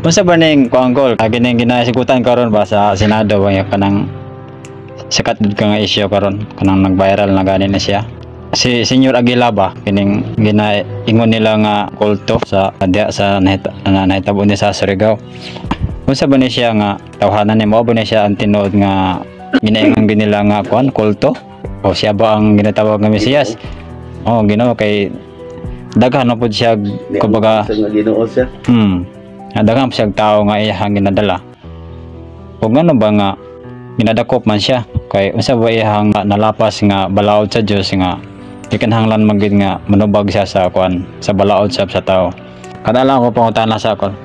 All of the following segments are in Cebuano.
Unsa ba ning kuan kol? Kining ginasigutan karon ba sa Senado ba yung kanang sikat gud ka nga issue karon kanang nag-viral na gani na siya. Si Senyor Aguila ba kining ginaingon nila nga kulto sa diya sa nahitabo ni sa Surigao. Unsa ba ni siya nga tawhanan ni mo ba ni siya ang tinuod nga ginaingon gid nila nga kuan kulto? O siya ba ang ginatawag nga Mesiyas? Oh, Ginoo kay daghan na pud siya kumbaga Sa nga Ginoo siya. Daghan pa siyang tao nga iyahang ginadala. Ug ngano ba nga ginadakop man siya kay unsa ba iyahang nalapas nga balaod sa Dios nga gikinahanglan man gid nga manubag siya sa kuan sa balaod sa tao. Kada lang ako pangutana sa akon.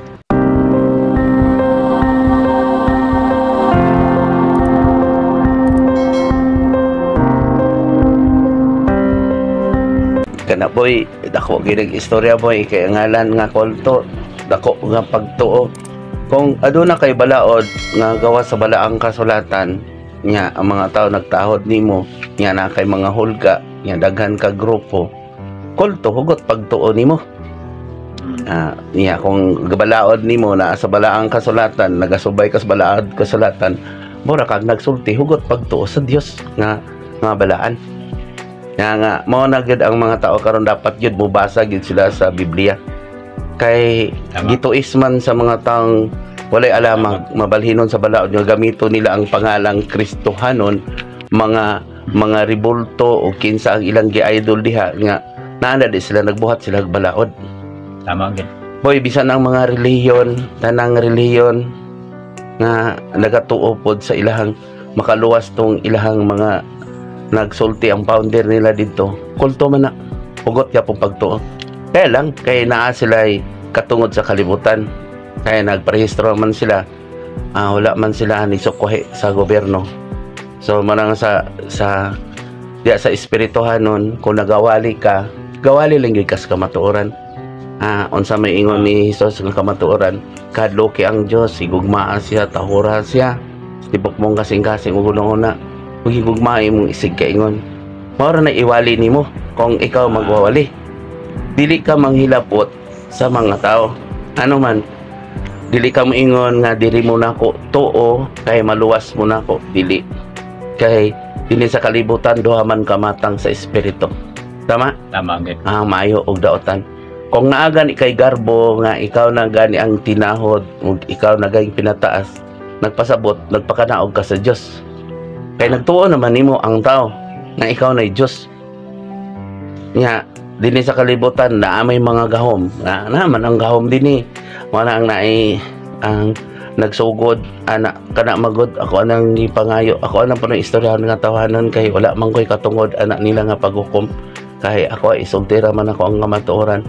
Kana boy, dako gid ang istorya boy kay ang ngalan nga kulto, dako nga pagtuo. Kung aduna kay balaod nga gawa sa balaang kasulatan nya ang mga tao nagtahod nimo, nya na kay mga hulga, nya daghan ka grupo, kulto hugot pagtuo nimo. Niya kung balaod nimo na sa balaang kasulatan, nagasubay ka sa balaod kasulatan, mura kag nagsulti hugot pagtuo sa Dios nga nga balaan. Nga nga mao na gyud ang mga tao karon dapat gyud mobasa gyud sila sa Biblia. Kay Tama. Gituis man sa mga taong walay alamang mabalhinon sa balaod nga gamito nila ang pangalang Kristohanon, mga ribulto o kinsa ang ilang gi-idol diha nga naa na di sila nagbuhat sila og balaod. Tama gid. Boy, bisan ang mga relihiyon, tanang relihiyon nga nagatuo pod sa ilahang makaluwas tong ilahang mga nagsulti ang founder nila dito. Kulto man na. Hugot ya pong pagtuo. Kaya lang, kay naa sila katungod sa kalibutan. Kaya nagparehistro man sila. Wala man sila ni sukuhi sa gobyerno. So manang sa diya sa espirituhanon, kung nagawali ka, gawali lang gyud ka sa kamatuoran. Unsa may ingon ni Hesus nga kamatuoran, kadloki ang Dios, higugmaa siya, tahura siya. Tibok mong kasing-kasing ug una-una, ug higugmaa imong isig kaingon. Mao ra na iwali nimo kung ikaw magwawali. Dili ka manghilapot sa mga tao. Ano man, dili ka moingon nga diri mo nako tuo kay maluwas mo nako, dili. Kay dinhi sa kalibutan duha man ka matang sa espiritu. Tama? Tama gid. Maayo og daotan. Kung naa gani kay garbo nga ikaw na gani ang tinahod ug ikaw na gani pinataas, nagpasabot, nagpakanaog ka sa Dios. Kay nagtuo naman nimo ang tao nga ikaw na Dios. Nya dinhi sa kalibutan naa may mga gahom. Na naman ang gahom dinhi. Mao na ang naay ang nagsugod ana kana magod ako anang gipangayo, ako anang puno istoryahan nga tawanan kay wala man koy katungod ana nila nga paghukom. Kay ako ay isultira man ako ang kamatuoran,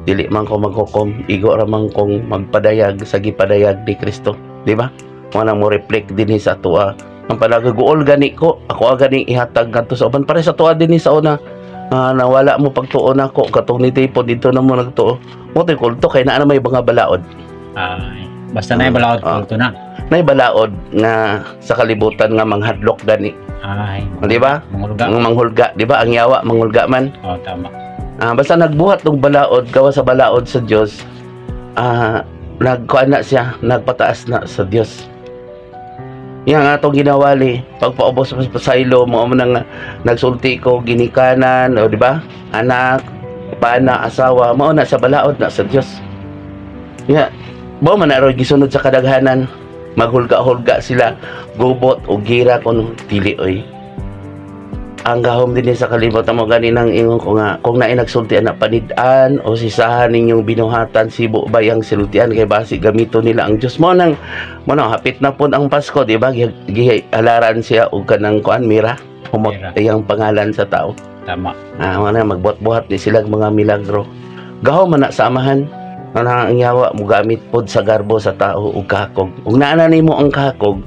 dili man ko maghukom, igo ra man kong magpadayag sa gipadayag ni Kristo, di ba? Mo nang mo reflect dinhi sa atoa ang palagaguol gani ko, ako gani ihatag ngadto sa uban pare sa atoa dinhi sa una. Nawala mo pagtuo nako katong ni tipo dito na mo nagtuo. Mo toy kulto kay naa na may mga balaod. Ay, basta na balaod kulto na. Nay balaod nga sa kalibutan nga manghadlok gani. Ay, di ba? Manghulga. Ang manghulga, di ba? Ang yawa manghulga man. Oh, tama. Basta nagbuhat og balaod gawa sa balaod sa Dios. Nagkuan na siya, nagpataas na sa Dios. Yan nga atong ginawali, pagpaubos sa pasaylo mo mo nang nagsulti ko ginikanan, o di ba? Anak, pana, asawa, mao na sa balaod na sa Dios. Nga, bao man na ro gisunod sa kadaghanan, maghulga-hulga sila, gubot o gira kun dili oy. Ang gahom dinhi sa kalibutan mo gani nang ingon ko nga kung naay nagsulti ana panid-an o sisahan ninyong binuhatan sibo bayang silutian kay basi gamito nila ang Dios mo nang mo nang hapit na pud ang Pasko, di ba? Gihalaran siya og kanang kuan mira humot iyang pangalan sa tao. Tama. Mo na magbuhat-buhat ni sila mga milagro. Gahom man na sa amahan. Ana ang yawa mo gamit pod sa garbo sa tao og kakog. Ug naa na nimo ang kakog,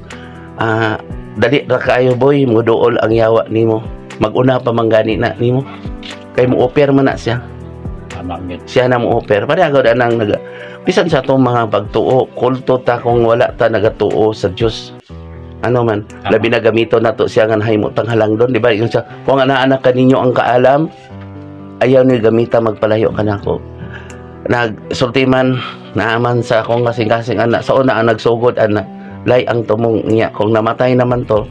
dali ra kaayo boy moduol ang yawa nimo. Maguna pa man gani na nimo. Kay mo offer man na siya. Tama gid. Siya na mo offer. Pareha gud anang naga bisan sa atong mga pagtuo, kulto ta kung wala ta nagatuo sa Dios. Ano man, Tama. Labi na gamito nato siya nga nahimo tang halangdon, di ba? Ingon siya, kung ana-ana kaninyo ang kaalam, ayaw ni gamita magpalayo kanako. Nagsulti man naaman sa akong kasing-kasing ana sa una ang nagsugod ana lay ang tumong niya kung namatay naman to,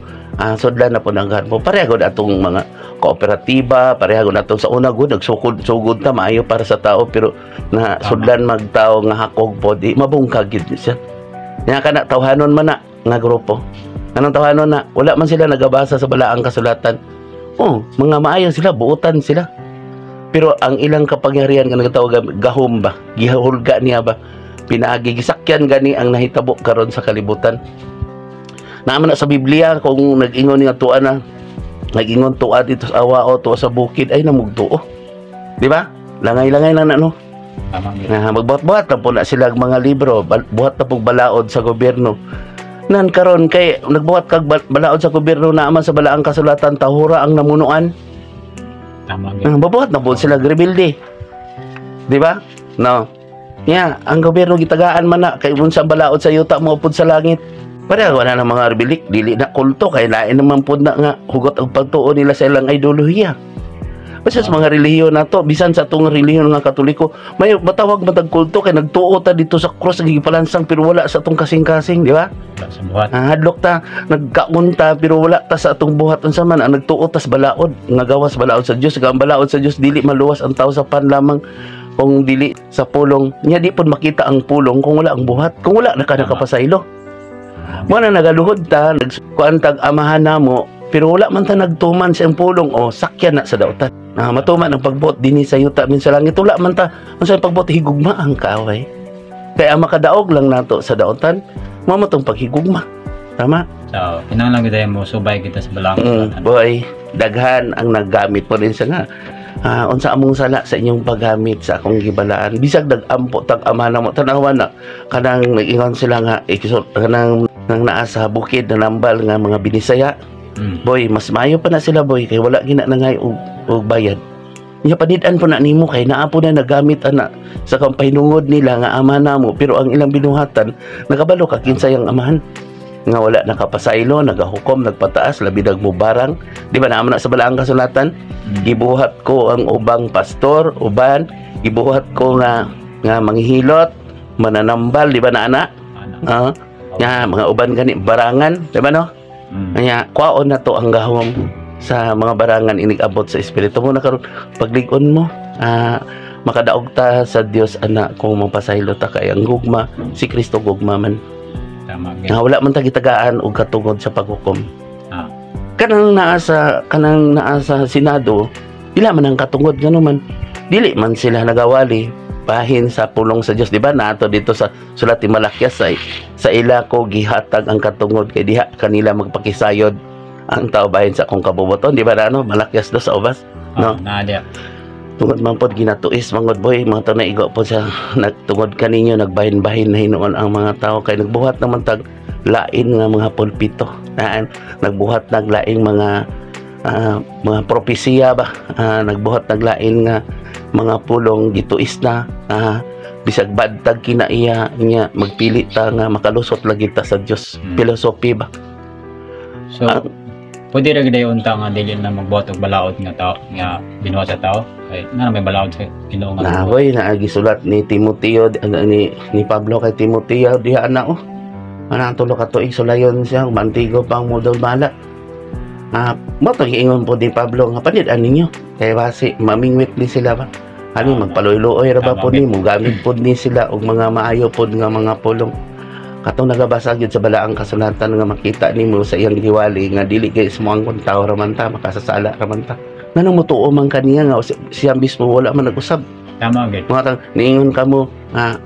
sudlan na po ng mo. Pareha gud atong mga kooperatiba, pareha gud atong sa una gud nagsugod sugod ta maayo para sa tao, pero na sudlan magtao nga hakog po, di mabungkag gid siya. Nya kana tawhanon man na nga grupo. Anong tawhanon na? Wala man sila nagabasa sa balaang kasulatan. Oh, mga maayo sila, buotan sila. Pero ang ilang kapangyarihan nga nagtawag gahom ba, gihulga niya ba, pinaagi gisakyan gani ang nahitabo karon sa kalibutan. Naaman na sa Biblia kung nag-ingon nga tuwa na nag-ingon tuwa dito sa awa o tuwa sa bukid ay namugtuo. Di ba? Langay-langay lang na, no. Tama gyud. Na magbuhat-buhat na po na sila ang mga libro, buhat na pong balaod sa gobyerno. Nan karon kay nagbuhat kag balaod sa gobyerno, naaman sa balaang kasulatan tahura ang namunuan. Tama gyud. Ah, babuhat na po sila rebelde. Di ba? No. Nya, ang gobyerno gitagaan man na kay unsa ang balaod sa yuta mo pud sa langit. Pareha wala ng mga rebelde, dili na kulto kay lain naman pud na nga hugot ang pagtuo nila sa ilang ideolohiya. Basta sa mga relihiyon nato, bisan sa atong relihiyon nga Katoliko, may matawag man tag kulto kay nagtuo ta dito sa krus gipalansang pero wala sa atong kasing-kasing, di ba? Wala sa buhat. Ah, hadlok ta, nagkaon ta pero wala ta sa atong buhat. Unsa man ang nagtuo tas balaod nga gawas balaod sa Dios, ang balaod sa Dios dili maluwas ang tao sa pan lamang kung dili sa pulong nya. Di pud makita ang pulong kung wala ang buhat, kung wala na ka nakapasaylo. Mo na nagaluhod ta, nagkuan tag amahan namo, pero wala man ta nagtuman sa iyang pulong o sakyan na sa dautan. Na matuman ang pagbuot dinhi sa yuta min sa langit. Wala man ta unsa ang pagbuot, higugma ang kaaway. Kaya ang makadaog lang nato sa dautan mao mo tong paghigugma. Tama? So, kinahanglan gyud mo subay kita sa balaang kasulatan. Boy, daghan ang naggamit po rin sa nga. Ah, unsa among sala sa inyong paggamit sa akong gibalaan. Bisag nag-ampo tag ama namo, tan-awa na kanang nag-ingon sila nga ikisol kanang nang naa sa bukid na nambal nga mga Binisaya. Boy, mas maayo pa na sila, boy, kay wala gina nangay og bayad. Nya panid-an po na nimo kay naa po na nagamit ana sa kampahinungod nila nga ama namo, pero ang ilang binuhatan nakabalo ka kinsay ang amahan nga wala nakapasaylo, nagahukom, nagpataas, labi nagmubarang. Di ba naman na sa balaang kasulatan? Gibuhat ko ang ubang pastor, uban, gibuhat ko nga nga manghihilot, mananambal, di ba na ana? Ana. Ah, nga mga uban gani barangan, di ba, no? Kaya kwaon na to ang gahom sa mga barangan inig-abot sa espiritu mo na karon paglig-on mo, makadaog ta sa Dios ana kung mapasaylo ta kay ang gugma si Kristo gugma man. Tama gyud. Nga wala man ta gitagaan og katungod sa paghukom. Kanang naa sa Senado, dili man ang katungod ngano man dili man sila nagawali bahin sa pulong sa Dios, di ba? Nato dito sa sulat ni Malakias, sa ila ko gihatag ang katungod kay diha kanila magpakisayod ang tao bahin sa akong kabubuton, di ba na ano Malakias 2 sa ubas, no? Ah, naa diya. Tungod man pod ginatuis mangod, boy, mga tao na igo po sa nagtungod kaninyo nagbahin-bahin na hinuon ang mga tao kay nagbuhat naman tag lain nga mga pulpito naan, nagbuhat nag laing mga mga propesiya ba, nagbuhat nag lain nga mga pulong, gituis na, bisag badtag kinaiya niya magpili ta nga makalusot lagi ta sa Dios. Philosophy ba. So, pwede ra gyud unta nga dili na magbuhat og balaod nga tao nga binuhat sa tao kay na may balaod sa Ginoo nga Na boy, na gisulat ni Timoteo, ano, ni Pablo kay Timoteo diha na oh. Ana ang 3 ka tuig sulayon siya mantigo pang modol bala. Mo to giingon po ni Pablo nga panid-an ninyo kay basi mamingwit ni sila ba. Ano magpaluy-luoy ra ba po ni mo gamit pod ni sila og mga maayo pod nga mga pulong. Katong nagabasa gyud sa balaang kasulatan nga makita nimo sa iyang giwali nga dili kay mo ang tao ra man ta, makasasala ra man ta. Nganong motuo man kaniya nga siya mismo wala man nag-usab? Tama gyud. Mga tang niingon kamo nga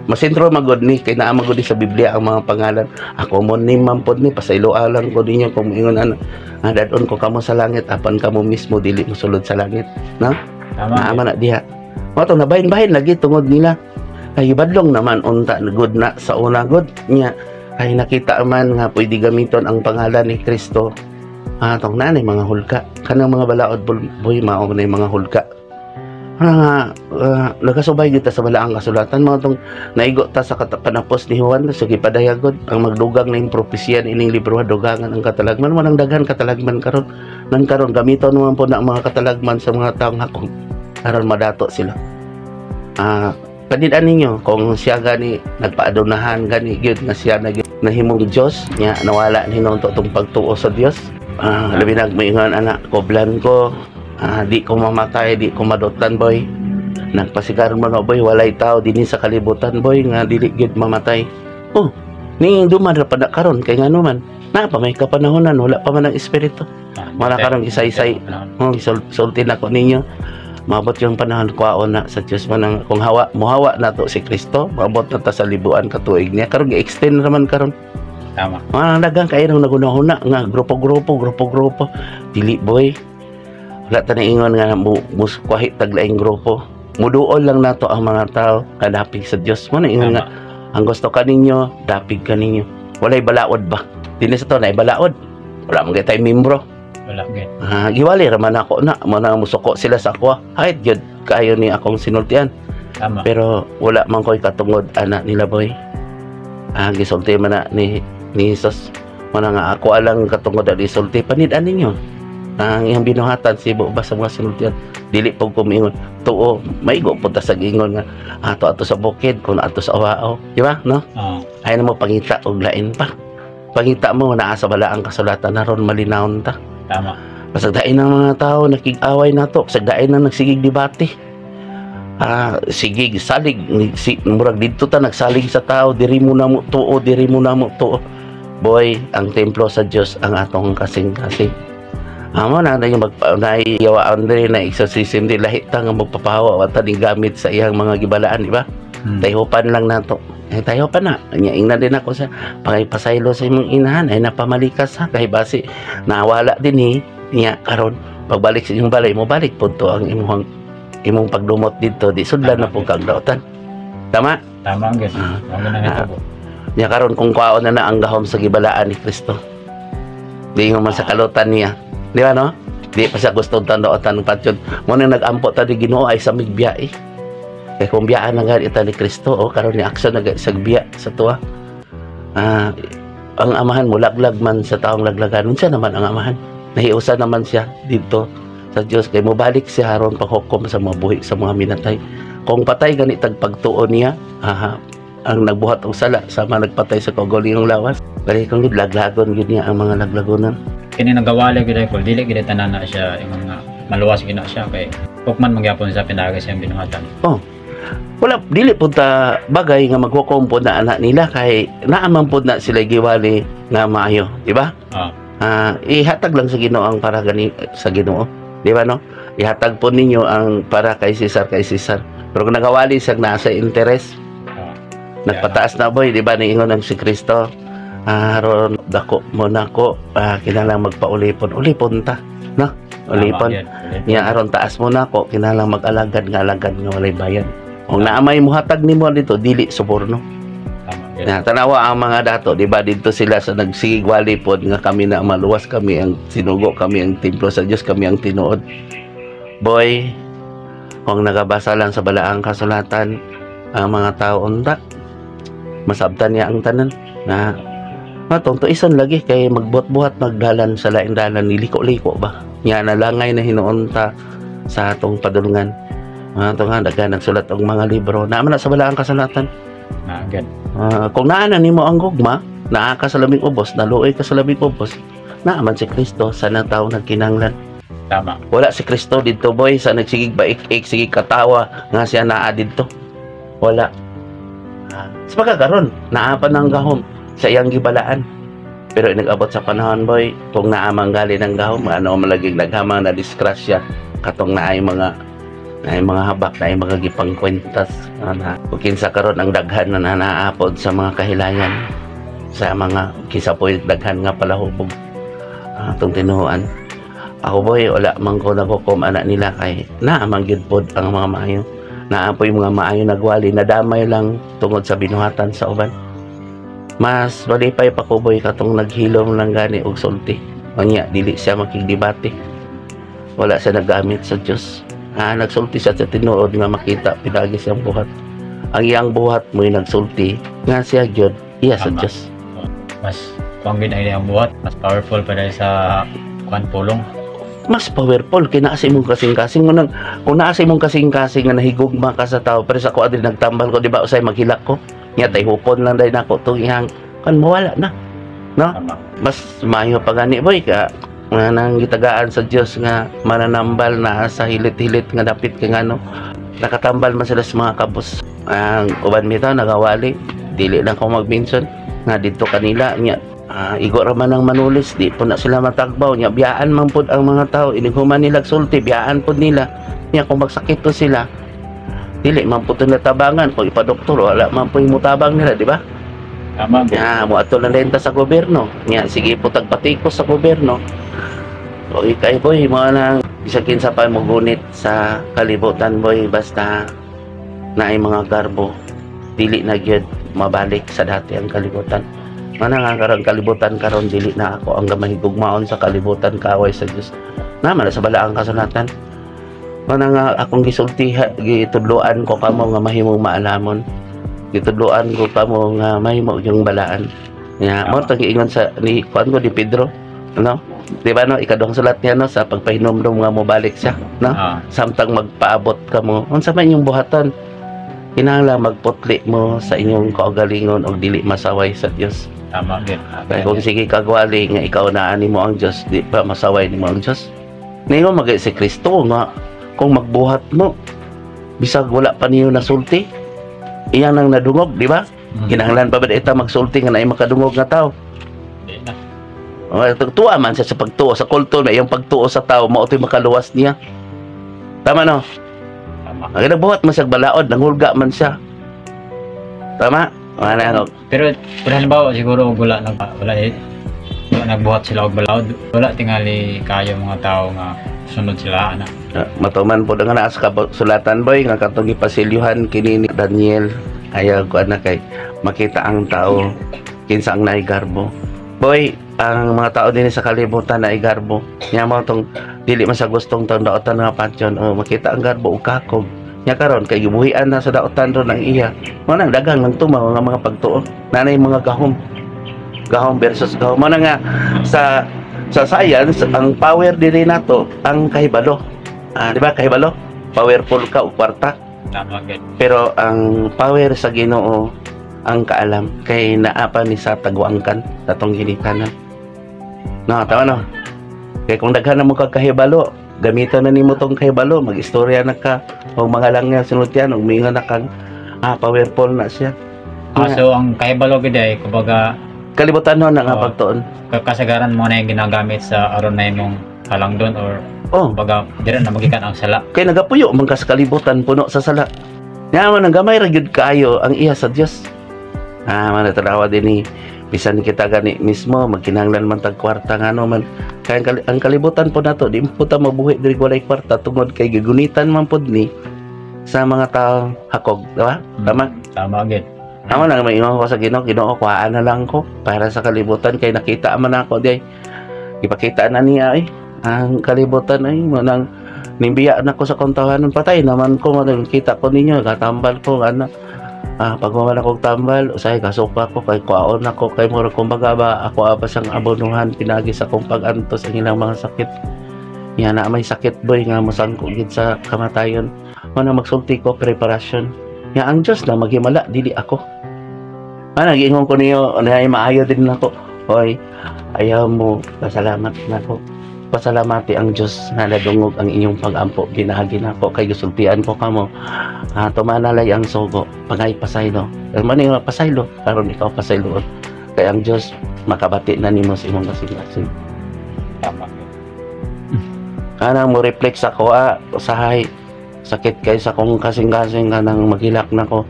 masentro magod ni kay naa magod ni sa Biblia ang mga pangalan. Ako mo ni man pod ni pasayloa lang ko ninyo kung ingon ana nga dadon ko kamo sa langit apan kamo mismo dili mosulod sa langit. Tama Naa gyud. Man na diha. Mao to nabahin-bahin lagi tungod nila. Kay badlong naman unta good na sa una good nya kay nakita man nga pwede gamiton ang pangalan ni Kristo. Tong nanay mga hulka kanang mga balaod, boy, mao na yung mga hulka. Nagasubay kita sa balaang kasulatan mga tong naigo ta sa panapos ni Juan sa gipadayagod ang magdugang na yung propesya ining libro, dugangan ang katalagman. Walang daghan katalagman karon. Nang karon gamiton naman po na ang mga katalagman sa mga taong hakong aron madato sila. Panid-an ninyo kung siya gani nagpaadunahan gani gyud nga siya na gyud nahimong Dios nya nawala ni hinuon tong pagtuo sa Dios. Labi nag moingon ana, koblan ko, di ko mamatay, di ko madutlan, boy. Nagpasigaron man boy, walay tao dinhi sa kalibutan, boy, nga dili gyud mamatay. Oh, ning duman ra pa na karon kay ngano man na pa may kapanahonan, wala pa man ang espiritu. Wala karon gisaysay. Oh, sulti na ko ninyo. Maabot yung panahon, kwaon na sa Dios man ang kung hawa muhawa na to si Kristo, maabot na ta sa libuan ka tuig niya. Karon gi-extend naman karon. Mga daghang kayo nang nagunahuna nga grupo-grupo, grupo-grupo. Dili, boy. Wala ta ingon nga muskuhi tag laing grupo. Muduol lang nato ang mga tao kadapig sa Dios. Mo na ingon nga ang gusto ka ninyo, dapig ka ninyo. Walay balaod ba? Dinhi sa to na balaod. Wala man kay membro. Wala gyud. Giwali ra man ako na mo na musuko sila sa ako. Hayt gyud kayo ni akong sinultian. Pero wala man ko'y katungod ana nila, boy. Gisulti man na ni Jesus. Mo na nga ako alang katungod ang isulti panid-an ninyo. Ang iyang binuhatan sibo ba sa mga sinultian. Dili po ko miingon tuo, maigo po ta sa gingon nga ato ato sa bukid kung ato sa awao. Di ba? No? Oo. Ay na mo pangita og lain pa. Pangita mo naa sa balaang kasulatan na ron malinawon ta. Pasagdain ng mga tao nakig-away nato, pasagdain na nagsigig debate. Sigig salig si, murag didto ta nagsalig sa tao, diri mo na mo tuo, diri mo na mo tuo. Boy, ang templo sa Dios ang atong kasing-kasing. Amo na na yung naiyawa diri na exorcism di lahi ta nga magpapahawa wa ta ning gamit sa iyang mga gibalaan, di ba? Tayhopan lang nato. Eh, tayo pa na. Nya ingnan din ako sa pangipasaylo sa imong inahan ay napamalikas ha kay basi nawala din eh niya karon pagbalik sa inyong balay mo balik pud to ang imong imong pagdumot didto di sudlan na pud kag daotan. Tama? Tama gyud. Mao gyud na nahitabo. Nya karon kung kwaon na na ang gahom sa gibalaan ni Kristo. Di man sa kalutan niya. Di ba no? Di pa siya gusto tandotan patyon. Mo na nag-ampo ta di Ginoo ay sa migbiya eh. Kay kung biyaan na nga ita ni Kristo, oh, karon ni aksyon na sa biya sa tuwa. Ang amahan mo laglag man sa taong laglagan. Unsa naman ang amahan? Nahiusa naman siya dito sa Dios kay mobalik siya aron paghukom sa mga buhi sa mga minatay. Kung patay gani tag pagtuo niya, aha, ang nagbuhat og sala sama nagpatay sa kaugalingong lawas. Bali kung gid laglagon gid niya ang mga laglagonan. Kini nagawali gyud ay dili gyud tanan na siya ingon nga maluwas gyud na siya kay hukman magyapon sa pinaagi sa iyang binuhatan. Wala, dili pud ta bagay nga maghukom pod na anak nila kay naaman pod na sila giwali nga maayo, di ba? Ihatag lang sa Ginoo ang para gani sa Ginoo, di ba no? Ihatag po ninyo ang para kay Cesar kay Cesar. Pero kung nagawali siya nasa interes, nagpataas na, boy, di ba niingon ang si Kristo? Ron dako mo nako, kinahanglan magpaulipon, ulipon ta, no? Ulipon. Tama, gyud. Ulipon. Nya aron taas mo nako, kinahanglan mag-alagad nga alagad nga walay bayad. Kung naamay muhatag nimo dito, dili suborno. Tama gyud. Na tanawa ang mga dato, di ba dito sila sa nagsigwali pod nga kami na maluwas, kami ang sinugo, kami ang templo sa Dios, kami ang tinuod. Boy, kung nagabasa lang sa balaang kasulatan ang mga tao unta, masabtan niya ang tanan na matong tuisan lagi kay magbuhat-buhat magdalan sa laing dalan niliko-liko ba nya nalangay na hinuon ta sa atong padulngan. Mga to nga daghan nagsulat og mga libro naa man na sa balaang kasulatan. Na gyud. Kung naa na nimo ang gugma, naa ka sa labing ubos, naluoy ka sa labing ubos, naa man si Kristo sa nang tao nagkinahanglan. Wala si Kristo didto, boy, sa nagsigig baik-ik, sige katawa nga siya naa didto. Wala. Sa pagkakaron, naa pa ng gahom sa iyang gibalaan. Pero nag-abot sa panahon, boy, kung naa man gali ng gahom, ano malaging naghamang na disgrasya katong naay mga habak, naay mga gipangkwentas na kung kinsa karon ang daghan na naapod sa mga kahilayan sa mga kinsa po'y daghan nga palahubog atong tinuoan. Ako, boy, wala man ko naghukom anak nila kay naa man gyud pod ang mga maayo. Naa po'y mga maayo nagwali, nadamay lang tungod sa binuhatan sa uban. Mas malipay pa ko, boy, katong naghilom lang gani og sulti. Unya dili siya makigdebate. Wala siya nagamit sa Dios. Nagsulti siya sa tinuod nga makita pinagi siyang buhat. Ang iyang buhat mo'y nagsulti nga siya gyud iya sa Dios. Mas kuan gyud ang iyang buhat, mas powerful pa dahil sa kuan pulong. Mas powerful kay naa sa imong kasing-kasing mo nang kung naa sa imong kasing-kasing nga nahigugma ka sa tao, pero sa ko adili nagtambal ko, di ba, usay maghilak ko nya, tay hupon lang dahil nako tong ihang kan, mawala na. Tama. Mas maayo pa gani, boy, ka nga nang gitagaan sa Dios nga mananambal na sa hilit-hilit nga dapit kay ngano nakatambal man sila sa mga kabus. Ang uban bitaw nagawali, dili lang ko mag-mention nga didto kanila nya, igo ra man ang manulis, di po na sila matagbaw nya, biyaan man pud ang mga tao inig human nila sulti, biyaan pud nila nya. Kung magsakit to sila, dili man pud to natabangan. Kung ipadoktor, wala man po yung mutabang nila, di ba? Tama. Ya, mo ato lang renta sa gobyerno. Nya sige po tagpatikos sa gobyerno. O ikay, boy, mo nang bisag kinsa pa mo gunit sa kalibutan, boy, basta naay mga garbo, dili na gyud mabalik sa dati ang kalibutan. Mana nga karon kalibutan karon, dili na ako ang mahigugmaon sa kalibutan, kaaway sa Dios. Naman na sa balaang kasulatan. Mana nga akong gisultiha, gitudloan ko kamo nga mahimong maalamon, gitudloan ko kamo nga mahimo yung balaan. Nga mo tong giingon sa ni kuan ko ni Pedro, no? Di ba, no, ikaduhang sulat niya, no, sa pagpahinomdom nga mobalik siya, no? Samtang magpaabot kamo, unsa man inyong buhaton, kinahanglan magputli mo sa inyong kaugalingon og dili masaway sa Dios. Tama gyud. Kaya kung sige kagwali nga ikaw na ani mo ang Dios, di ba masaway nimo ang Dios? Ningon mag si Kristo nga kung magbuhat mo bisag wala pa niyo nasulti, iyang nang nadungog, di ba? Kinahanglan pa ba ita magsulti nga naay makadungog nga tao? Di na. O, tuwa man siya sa pagtuo sa kulto na iyang pagtuo sa tao mao to'y makaluwas niya. Tama, no? Tama. Ang nagbuhat man siya balaod, nanghulga man siya. Tama? Wala ano. Pero pero halimbawa siguro og wala nag wala eh, wala nagbuhat sila og balaod, wala tingali kayo mga tao nga sunod sila ana. Matuman po nga naa sa sulatan, boy, nga katong gipasilyuhan kini ni Daniel, ayaw ko ana kay makita ang tao kinsa ang naigarbo. Boy, ang mga tao din sa kalibutan na igarbo. Nya mo tong dili man sa gustong taong daotan nga patyon, oh, makita ang garbo ug kakog. Nya karon kay gibuhian na sa daotan ron ang iya. Mo nang daghang nang tumaw nga mga pagtuo. Nanay mga gahom. Gahom versus gahom. Mo na nga sa science, ang power diri nato ang kahibalo. Di ba kahibalo? Powerful ka og kwarta. Tama gyud. Pero ang power sa Ginoo ang kaalam kay naa pa ni sa tagwangkan tatong ginikanan. No, tama, no? Kay kung daghan na mo kag kahibalo, gamiton na nimo tong kahibalo, mag-istorya na ka og mga lang nga sinultian og mingon na kang powerful na siya. So ang kahibalo gyud ay kumbaga Kalibutan no na nga Oo. Pagtuon. Kasagaran mo na yung ginagamit sa aron na imong halangdon or kumbaga dira na magikan ang sala. Kay nagapuyo man ka sa kalibutan puno sa sala. Nya man ang gamay ra gyud kaayo ang iya sa Dios. Man tanawa din ni bisan kita gani mismo magkinahanglan man tag kwarta, ngano man kay ang kalibutan po nato, di po ta mabuhi diri walay kwarta tungod kay gigunitan man pod ni sa mga taong hakog, di ba? Tama. Tama gyud. Amo nang maingon ko sa Ginoo, "Ginoo, kuhaan na lang ko para sa kalibutan kay nakita man ako di ipakita na niya ay ang kalibutan ay mo nang nimbiya na ko sa kontahanon, patay naman ko man kita ko ninyo katambal ko ana, pag wala kong tambal usahay kasuka ko kay kuaon ako kay murag kumbaga ba ako apa sang abonuhan pinagi sa akong pag-antos ang ilang mga sakit." Yan na may sakit, boy, nga mosangko gid sa kamatayon. Mo na magsulti ko preparasyon nga ang Diyos na maghimala, dili ako. Giingon ko niyo na maayo din nako. Hoy, ayaw mo pasalamat nako. Pasalamati ang Diyos nga nadungog ang inyong pag-ampo ginagi nako kay gisultian ko kamo. Tumanalay ang sugo, pangay pasaylo. Pero man nga pasaylo, karon ikaw pasaylo. Kay ang Diyos makabati na nimo sa imong kasing-kasing. Tama gyud. Kanang mo reflect sa ko, usahay sakit kay sa kong kasing-kasing, kanang maghilak na ko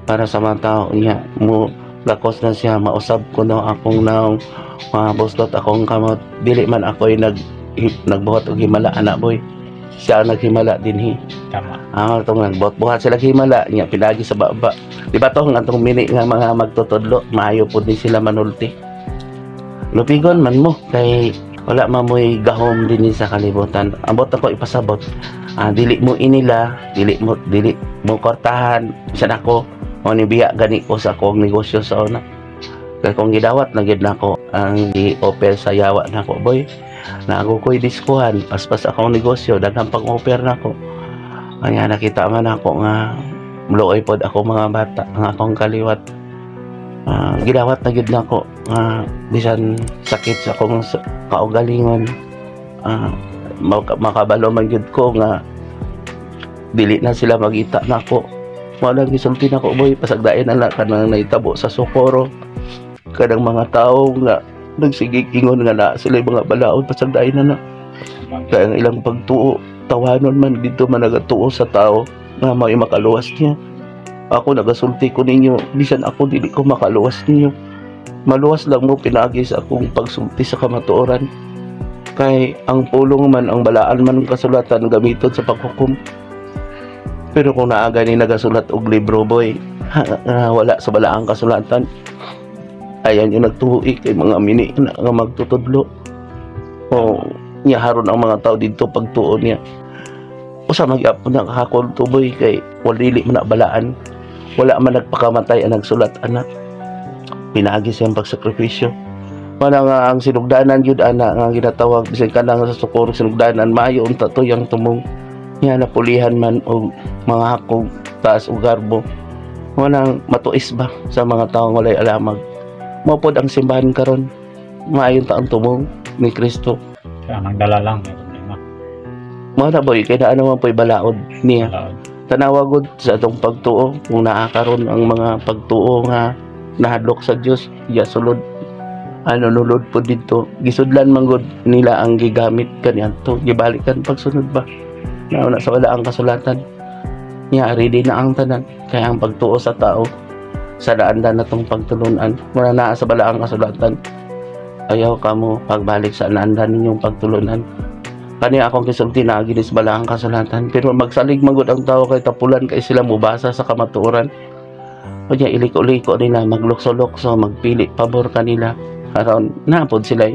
para sa mga tao niya mo lakos na siya, mausab ko na akong naong mabuslot akong kamot. Dili man ako'y nagbuhat og himala ana, boy, siya ang naghimala dinhi. Tama. Tong nagbuhat-buhat sila himala niya pinagi sa baba, di ba? Tong atong mini nga mga magtutudlo, maayo pud ni sila manulti. Lupigon man mo kay wala man mo'y gahom dinhi sa kalibutan. Ambot ako ipasabot, dili mo inila, dili mo kwartahan bisan ako o ni biya gani ko sa akong negosyo sa una kay kung gidawat na gid nako ang gi-offer sa yawa nako, boy. Naa ko'y diskuhan, paspas akong negosyo, daghang pang-offer nako. Kanya nakita man ako nga mluoy pod ako mga bata, ang akong kaliwat. Gidawat na gyud nako nga bisan sakit sa akong kaugalingon, makabalo man gyud ko nga dili na sila magita nako. Mao lang gisulti nako, boy, pasagdain na lang kanang nahitabo sa Socorro, kanang mga tao nga nagsigig ingon nga na sila mga balaod, pasagdain na na kaya ang ilang pagtuo tawanon man dito man nagatuo sa tao nga may makaluwas niya. Ako nagasulti ko ninyo, bisan ako dili ko makaluwas ninyo, maluwas lang mo pinaagi sa akong pagsulti sa kamatuoran, kay ang pulong man, ang balaan man ng kasulatan gamiton sa paghukom. Pero kung naa gani nagasulat og libro, boy, nga wala sa balaang kasulatan, ayan yung nagtuhi kay mga mini na nga magtutudlo o niya haron ang mga tao didto pagtuo niya, usa magyapon na kakulto, boy, kay walili man na balaan. Wala man nagpakamatay ang nagsulat ana, pinaagi siyang pagsakripisyo. Mana nga ang sinugdanan gyud ana nga ginatawag bisan kanang sa Socorro sinugdanan, maayo unta to yang tumong niya, napulihan man og mga hakog taas og garbo. Manang matuis ba sa mga taong walay alamag. Mao pod ang simbahan karon, maayon ta ang tumong ni Kristo. Kaya nagdala lang, may problema. Mao na, boy, kay naa naman po'y balaod niya. Balaod. Tanawa gud sa atong pagtuo kung naa karon ang mga pagtuo nga nahadlok sa Dios ya sulod ano nulod po didto, gisudlan man gud nila ang gigamit kaniadto, gibalikan pagsunod ba nauna sa wala ang kasulatan niya. Ready na ang tanan, kaya ang pagtuo sa tao sa daan na tong pagtulunan wala naa sa balaang kasulatan. Ayaw kamo pagbalik sa naandan ninyong pagtulunan. Kani akong gisulti na ginis balaang kasulatan, pero magsalig man gud ang tao kay tapulan kay sila mobasa sa kamatuoran. Unya iliko-liko nila, maglukso-lukso, magpili pabor kanila aron napod sila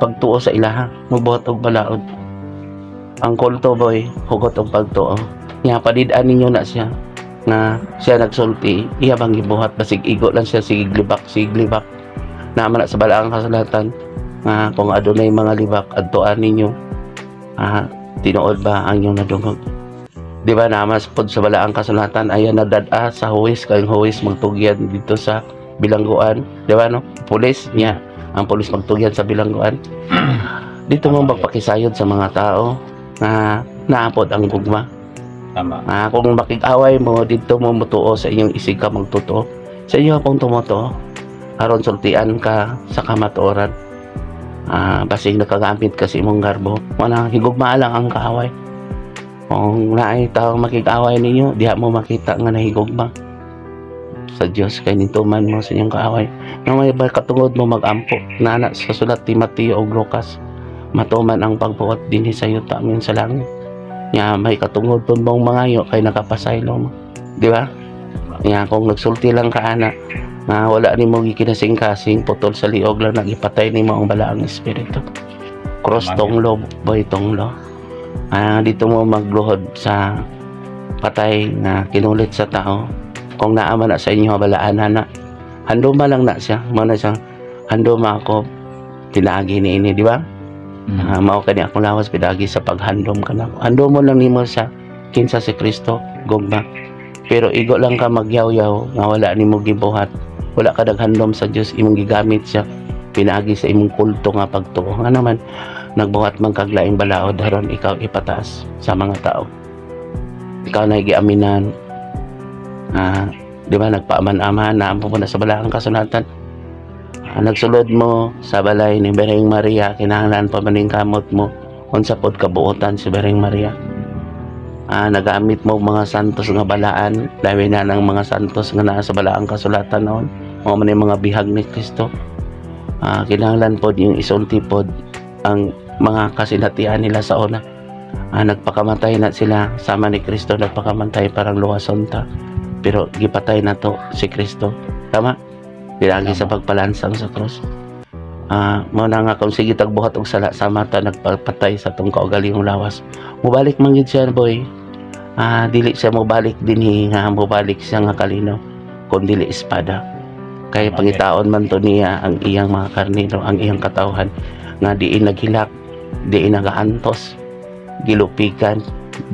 pagtuo sa ilaha, mobuhat og balaod. Ang kulto, boy, hugot og pagtuo nya. Palid-an ninyo na siya nga siya nagsulti, iya bang gibuhat? Basig igo lang siya, sige libak, sige libak. Naman na sa balaang kasulatan nga kung adunay mga libak, adtuan ninyo, tinuod ba ang inyong nadungog? Di ba naman pod sa balaang kasulatan, ayan nagdad-a sa huwis kay huwis magtugyan dito sa bilangguan, di ba, no? Pulis niya, ang pulis magtugyan sa bilangguan dito mo magpakisayod sa mga tao nga naapod ang gugma. Kung makig-away mo dito mo mutuo sa inyong isig ka magtotoo sa inyo akong tumutuo aron sultian ka sa kamatuoran. Basig nakagamit ka sa imong garbo, wala, higugma lang ang kaaway. Kung naay tao makig-away ninyo, diha mo makita nga nahigugma sa Dios kay nituman mo sa inyong kaaway nga may ba katungod mo magampo nana sa sulat ni Mateo ug Lucas, matuman ang pagbuot dinhi sa yuta amin sa langit. Nya may katungod pud mong mangayo kay nakapasaylo mo, di ba? Nya kung nagsulti lang ka ana nga wala nimo gikinasing-kasing, putol sa liog lang, nagipatay nimo ang balaang espiritu. Cross. Tonglo, boy, tonglo. Dito mo magluhod sa patay nga kinulit sa tao. Kung naa man na sa inyo balaan na, handoma lang na siya. Mao na siya, handoma ako pinaagi ni ini, di ba? Mao kani akong lawas pinaagi sa paghandom kanako. Handom mo lang nimo sa kinsa si Kristo, gugma. Pero igo lang ka magyaw-yaw nga wala nimo gibuhat. Wala ka naghandom sa Dios, imong gigamit siya pinaagi sa imong kulto nga pagtuo. Nga naman nagbuhat man kag laing balaod aron ikaw ipataas sa mga tao. Ikaw na giaminan. Di ba nagpaaman-aman na mo na sa balaang kasulatan. Nagsulod mo sa balay ni Birheng Maria, kinahanglan pa man ning kamot mo unsa pod kabuotan si Birheng Maria. Nagamit mo mga santos nga balaan, labi na ng mga santos nga naa sa balaang kasulatan noon. Mga man yung mga bihag ni Kristo. Kinahanglan pod yung isulti pod ang mga kasinatian nila sa una. Nagpakamatay na sila sama ni Kristo, nagpakamatay parang luwason ta. Pero gipatay na to si Kristo. Tama? Pinaagi sa pagpalansang sa krus. Mao na nga kung sige tagbuhat og sala sama ta nagpapatay sa tong kaugalingong lawas. Mubalik man gyud siya, boy. Dili siya mobalik dinhi nga mobalik siya nga kalinaw kun dili espada. Kay pangitaon man to niya ang iyang mga karnero, ang iyang katawhan nga diin naghilak. Di nagaantos, gilupikan,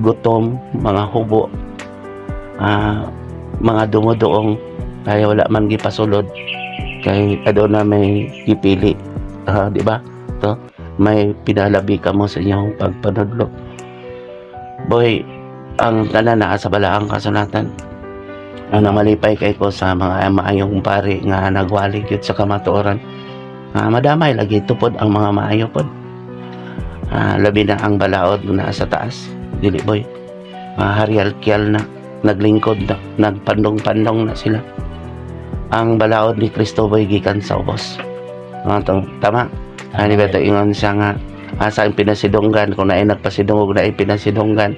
gutom, mga hubo, mga dumudoong, kaya wala man gipasulod kay aduna may gipili. Di ba to may pinalabi kamo sa inyong pagpanudlo, boy? Ang tanan naa sa balaang kasulatan. Ang namalipay kay ko sa mga maayong pari nga nagwali gyud sa kamatuoran. Madamay lagi tupod ang mga maayo pod. Labi na ang balaod naa sa taas, dili, boy? Hierarchical na, naglingkod na, nagpandong-pandong na sila. Ang balaod ni Kristo, boy, gikan sa ubos. Tama ani ba? Ingon siya nga asa ang pinasidunggan, kung naay nagpasidungog, naay pinasidunggan,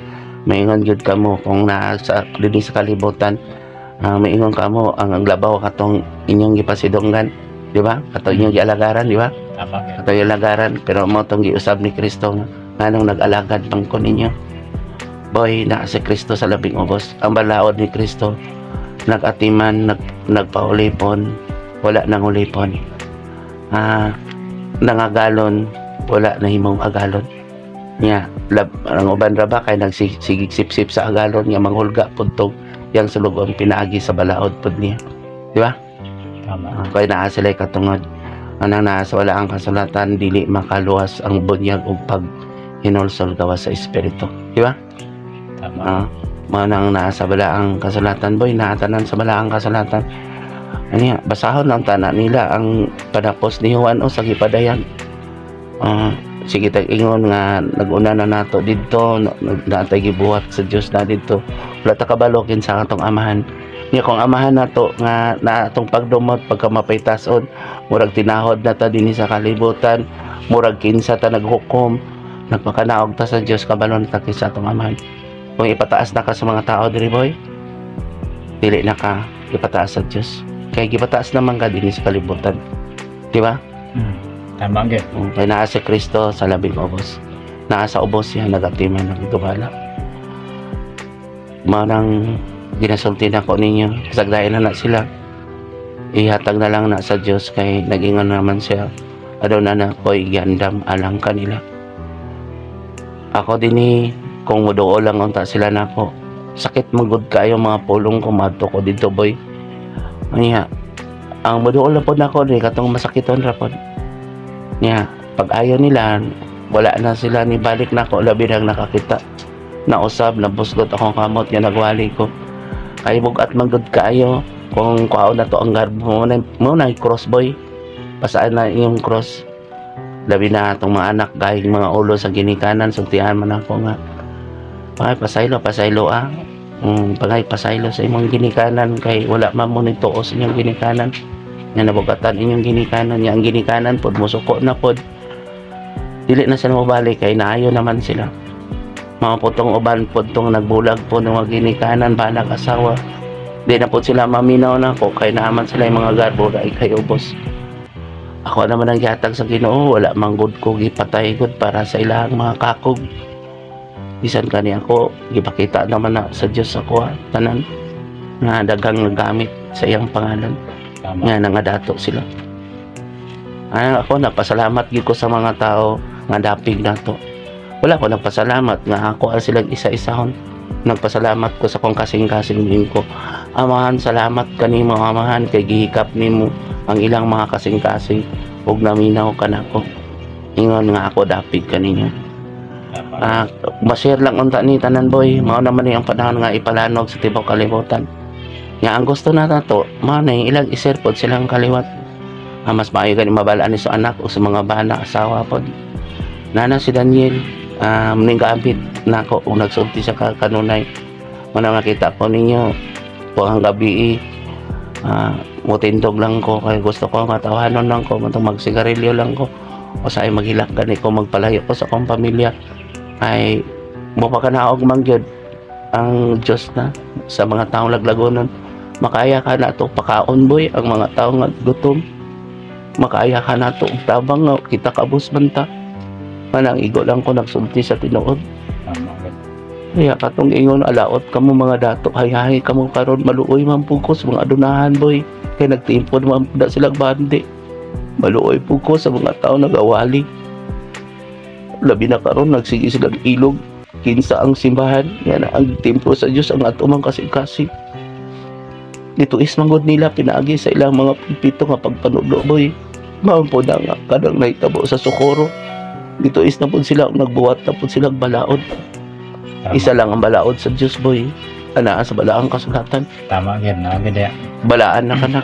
maingon gyud kamo kung naa sa dinhi sa kalibutan, maingon kamo ang labaw katong inyong gipasidunggan, di ba? Katong inyong gialagaran, di ba? Tama gyud. Katong gialagaran, pero mo tong giusab ni Kristo nga nganong nag-alagad man ko ninyo. Boy, naa si Kristo sa labing ubos. Ang balaod ni Kristo, nag-atiman, nagpaulipon, wala nang ulipon, nangagalon, wala na himong agalon nya. Lab, ang uban ra ba kay nagsigig sip-sip sa agalon nga manghulga pud tong yang sulugon pinaagi sa balaod pud niya, di ba? Tama. Kay naa sila katungod anang naa sa wala ang kasulatan, dili makaluwas ang bunyag ug pag hinulsol gawas sa espiritu, di ba? Tama. Mao nang naa sa balaang kasulatan, boy, naa tanan sa balaang kasulatan. Anya basahon lang tana nila ang panapos ni Juan o sa gipadayag. Sige, tag ingon nga naguna na nato didto, natay gibuhat sa Dios na didto, wala ta kabalo kinsa atong amahan niya. Kung amahan nato nga na atong pagdumot pagka mapaytason, murag tinahod na ta dinhi sa kalibutan, murag kinsa ta naghukom, nagmakanaog ta sa Dios, kabalo na ta kinsa atong amahan. Kung ipataas na ka sa mga tao diri, boy, dili na ka ipataas sa Dios kay gipataas naman ka dinhi sa kalibutan, di ba? Tama gyud. Kay naa si Kristo sa labing ubos. Naa sa ubos siya, nagatiman, nagdumala. Mao nang ginasulti na ko ninyo. Sagdain na na sila. Ihatag na lang na sa Dios kay nagingon naman siya. Aduna na ko'y giandam alang kanila. Ako dinhi, kung muduol lang unta sila nako. Sakit magud kayo mga pulong ko madto ko dito, boy. Anya, ang muduol na pod nako ni katong masakiton ra pod. Nya, pag ayaw nila, wala na sila ni balik nako, labi nang nakakita. Nausab, nabusgot akong kamot nga nagwali ko. Kay bugat man gud kaayo kung kuhaon na to ang garbo mo na cross, boy. Pasaan na iyong cross. Labi na atong mga anak gahing mga ulo sa ginikanan, sultihan man ako nga. Pangay pasaylo, pasaylo ah. Pangay pasaylo sa imong ginikanan kay wala man mo nituo sa inyong ginikanan. Nga nabugatan inyong ginikanan, nga ang ginikanan pod musuko na pod. Dili na sila mobalik kay naayo naman sila. Mga putong uban pod tong nagbulag po ng mga ginikanan, banag, asawa. Di na po sila maminaw na ko kay naaman sila yung mga garbo dahil kay ubos. Ako naman ang gihatag sa Ginoo, wala man gud ko gipatay gud para sa ilahang mga kakog. Bisan kani ako, gipakita naman na sa Dios ako tanan nga daghang nagamit sa iyang pangalan nga nangadato sila. Ay, ako nagpasalamat gyud ko sa mga tao nga dapig nato. Wala ko nagpasalamat nga ako ang silang isa-isahon. Nagpasalamat ko sa kong kasing-kasing din ko. Amahan, salamat kanimo, Amahan, kay gihikap nimo ang ilang mga kasing-kasing ug naminaw ka nako. Ingon nga ako dapig kaninyo. Ma-share lang unta ni tanan, boy. Mao naman ni ang panahon nga ipalanog sa tibuok kalibutan. Nga ang gusto na nato, mao na yung ilang i-share pod silang kaliwat. Mas maayo gani mabalaan ni sa anak o sa mga bana, asawa pod. Nana si Daniel, ning gaambit nako ug nagsulti siya ka kanunay. Mana makita ko ninyo ang gabi, mutindog lang ko kay gusto ko nga tawahanon lang ko, matong magsigarilyo lang ko o sa ay maghilak gani ko, magpalayo ko sa akong pamilya ay mapakanaog man gyud ang Diyos na sa mga taong laglagonon. Makaya ka na to pakaon, boy, ang mga tao nga gutom. Makaya ka na to tabang nga kita kabus man ta. Manang igo lang ko nagsulti sa tinuod. Tama gyud. Kaya katong ingon alaot kamo mga dato, hayhay kamo karon, maluoy man pud ko sa mga adunahan, boy, kay nagtimpon man pud na silang bandi. Maluoy pud ko sa mga tao nagawali. Labi na karon nagsige silang ilog kinsa ang simbahan yan ang templo sa Dios ang ato mang kasing-kasing. Dito is manggod nila pinaagi sa ilang mga pulpito nga pagpanudlo, boy. Mao po na nga kanang nahitabo sa Socorro. Dito is na pud sila nagbuhat na pud silang balaod. Tama. Isa lang ang balaod sa Dios, boy. Anaa sa balaang kasulatan. Tama gyud na gyud ya. Balaan na kana.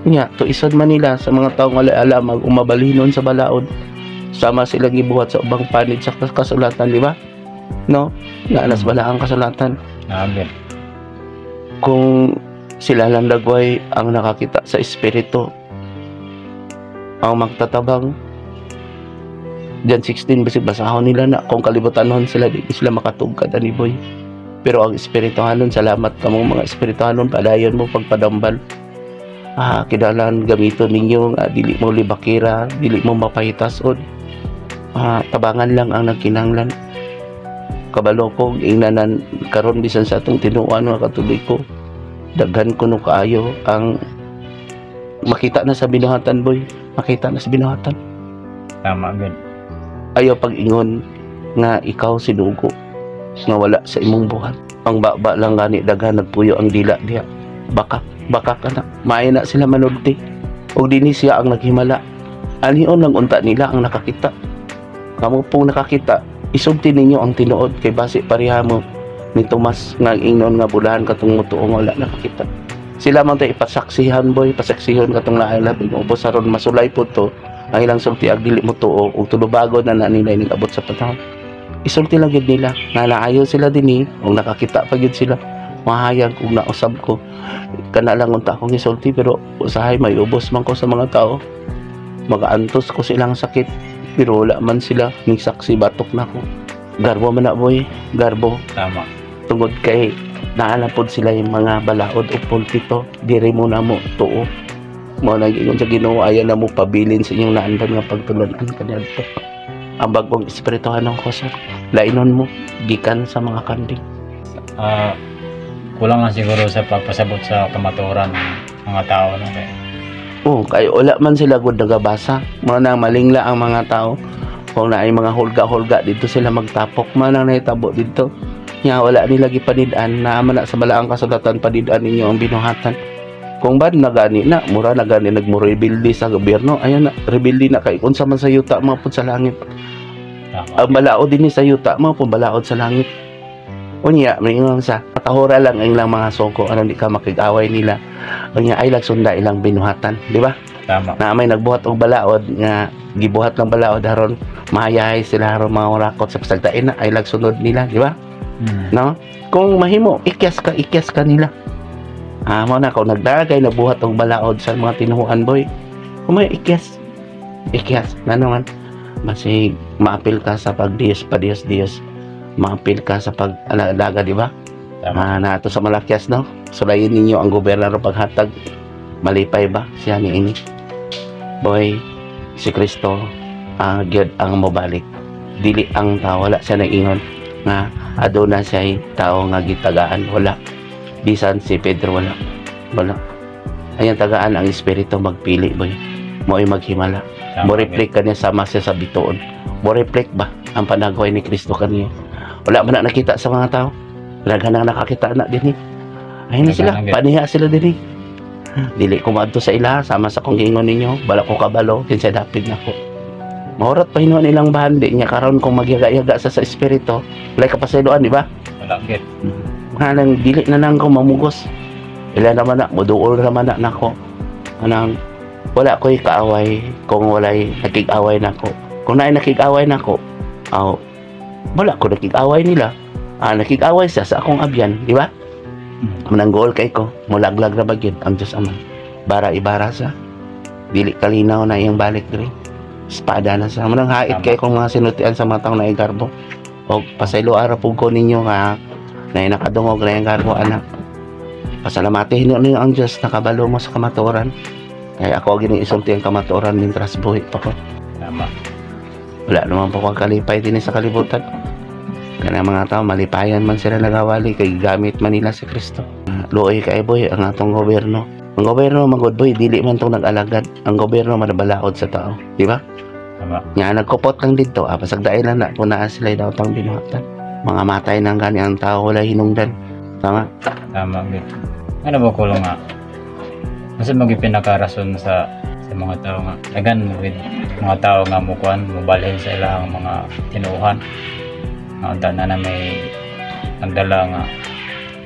Nya, tuisan man nila sa mga taong wala alam ang umabalinon sa balaod. Sama sila gibuhat sa ubang panid sa kasulatan, di ba? No? Nga anas balaang kasulatan. Na gyud. Kung sila lang dagway ang nakakita sa espiritu, ang magtatabang John 16, basig basahon nila na kung kalibutanon sila, di sila makatugkad ani, boy. Pero ang espirituhanon, salamat kamong mga espirituhanon, padayon mo pagpadambal. Kinahanglan gamiton ninyo nga dili mo libakira, dili mo mapahitason. Tabangan lang ang nagkinahanglan. Kabalo ko ingnanan karon bisan sa atong tinuoan mga Katoliko, daghan kuno kaayo ang makita na sa binuhatan, boy, makita na sa binuhatan. Tama gyud. Ayaw pag-ingon nga ikaw sinugo nga wala sa imong buhat. Ang baba lang gani daghan nagpuyo ang dila diha, baka baka kana maayo na sila manulti og dinhi siya ang naghimala. Anion lang unta nila ang nakakita. Kamo pong nakakita, isulti ninyo ang tinuod kay basi pareha mo ni Tomas nga ingnon nga bulahan katong mutuo nga wala nakakita. Sila man tay ipasaksihan, boy, pasaksihon katong naay labing ubos aron masulay po to ang ilang sulti ag dili mo tuo ug tulubago na na nila ining abot sa panahon. Isulti lang gyud nila nga naayo sila dinhi ug nakakita pa gyud sila. Mahayag ug nausab ko kana lang unta akong isulti, pero usahay may ubos man ko sa mga tao, magaantos ko silang sakit, pero wala man sila ning saksi batok nako. Garbo man na, boy, garbo. Tama. Tungod kay naa pod sila yung mga balaod o pulpito, diri mo na mo tuo. Mo nang ingon sa Ginoo, ayaw na mo pabilin sa inyong naandan nga pagtulunan kaniadto. Ang bagong espirituhanon ko, sir, lainon mo gikan sa mga kanding. Kulang lang siguro sa pagpasabot sa kamatuoran ng mga tao, no, kay Oh, kay wala man sila gud nagabasa. Mo nang malingla ang mga tao. Kung naay mga hulga-hulga dito sila magtapok, man ang nahitabo dito. Nya wala nila gipanid-an na man na sa balaang kasulatan, panid-an ninyo ang binuhatan. Kung bad na gani na, mura na gani nagmo-rebelde sa gobyerno, ayan na, rebelde na kay unsa man sa yuta mao pud sa langit. Tama. Ang balaod dinhi sa yuta mao pud balaod sa langit. Unya, may ingon sa patahura lang ang ilang mga soko aron di ka makig-away nila. Unya ay lagsunda ilang binuhatan, di ba? Tama. Na may nagbuhat og balaod nga gibuhat ng balaod aron mahayahay sila, aron mga orakot sa pasagtain na ay lagsunod nila, di ba? No, kung mahimo ikyas ka, ikyas ka nila. Mo na kung nagdagay nagbuhat og balaod sa mga tinuhuan, boy, kung may ikyas, ikyas na naman, masig maapil ka sa pag Diyos pa Diyos Diyos, maapil ka sa pag alaga, di ba? Tama. Nato sa Malakias, no, sulayin ninyo ang gobernador paghatag, malipay ba siya ni ini, boy? Si Kristo gyud ang mobalik, dili ang tao. Wala siya naingon nga aduna siya tao nga gitagaan. Wala, bisan si Pedro, wala, wala. Ayan, tagaan ang espiritu magpili, boy, mo'y maghimala. Tama. Mo reflect kaniya sama siya sa bituon. Mo reflect ba ang panaghoy ni Kristo kaniya? Wala man na nakita sa mga tao. Daghan na nakakita na din eh. Ayun na sila, Daghan na gyud. paniha sila din eh. Dili ko maadto sa ila, sama sa kong giingon ninyo, bala ko kabalo, kinsa dapit nako. Mahurot pa hinuon ilang bahandi niya karon kung magyaga-yaga sa espiritu, walay kapasayloan, di ba? Wala gyud. Nga dili na lang ko mamugos. Ila naman na, muduol naman na nako. Anang wala ko'y kaaway kung walay nakig-away nako. Kung naay nakig-away nako, aw, wala ko nakig-away nila. Nakig-away siya sa akong abyan, di ba? Mananggol kay ko, mulaglag ra ba gyud ang Diyos Ama. Bara ibara sa dili kalinaw na iyang balik diri. Espada na sa manang hait Tama. kay kong mga sinutian sa mga taong naigarbo. Og pasaylo ara pug ko ninyo nga na nakadungog na iyang garbo anak. Pasalamatihin ninyo ang Diyos, nakabalo mo sa kamatuoran. Kaya ako gini isulti ang kamatuoran mintras buhi pa ko. Tama. Wala naman po kang kalipay din sa kalibutan. Kana mga tao, malipayan man sila nagawali kay gamit man nila si Kristo. Luoy kay boy ang atong gobyerno. Ang gobyerno magod, boy, dili man tong nag-alagad. Ang gobyerno manabalaod sa tao, di ba? Tama. Tama. Nga nagkupot lang dito, pasagdain lang na kung naa sila daotang binuhatan. Mga matay nang gani ang tao, wala hinungdan. Tama? Tama gyud. Ano ba kulong nga? Unsa man gyud pinakarason sa mga tao nga dagan mo with mga tao nga mukuan mobalhin sa ilang mga tinuohan nga unta na na may nagdala nga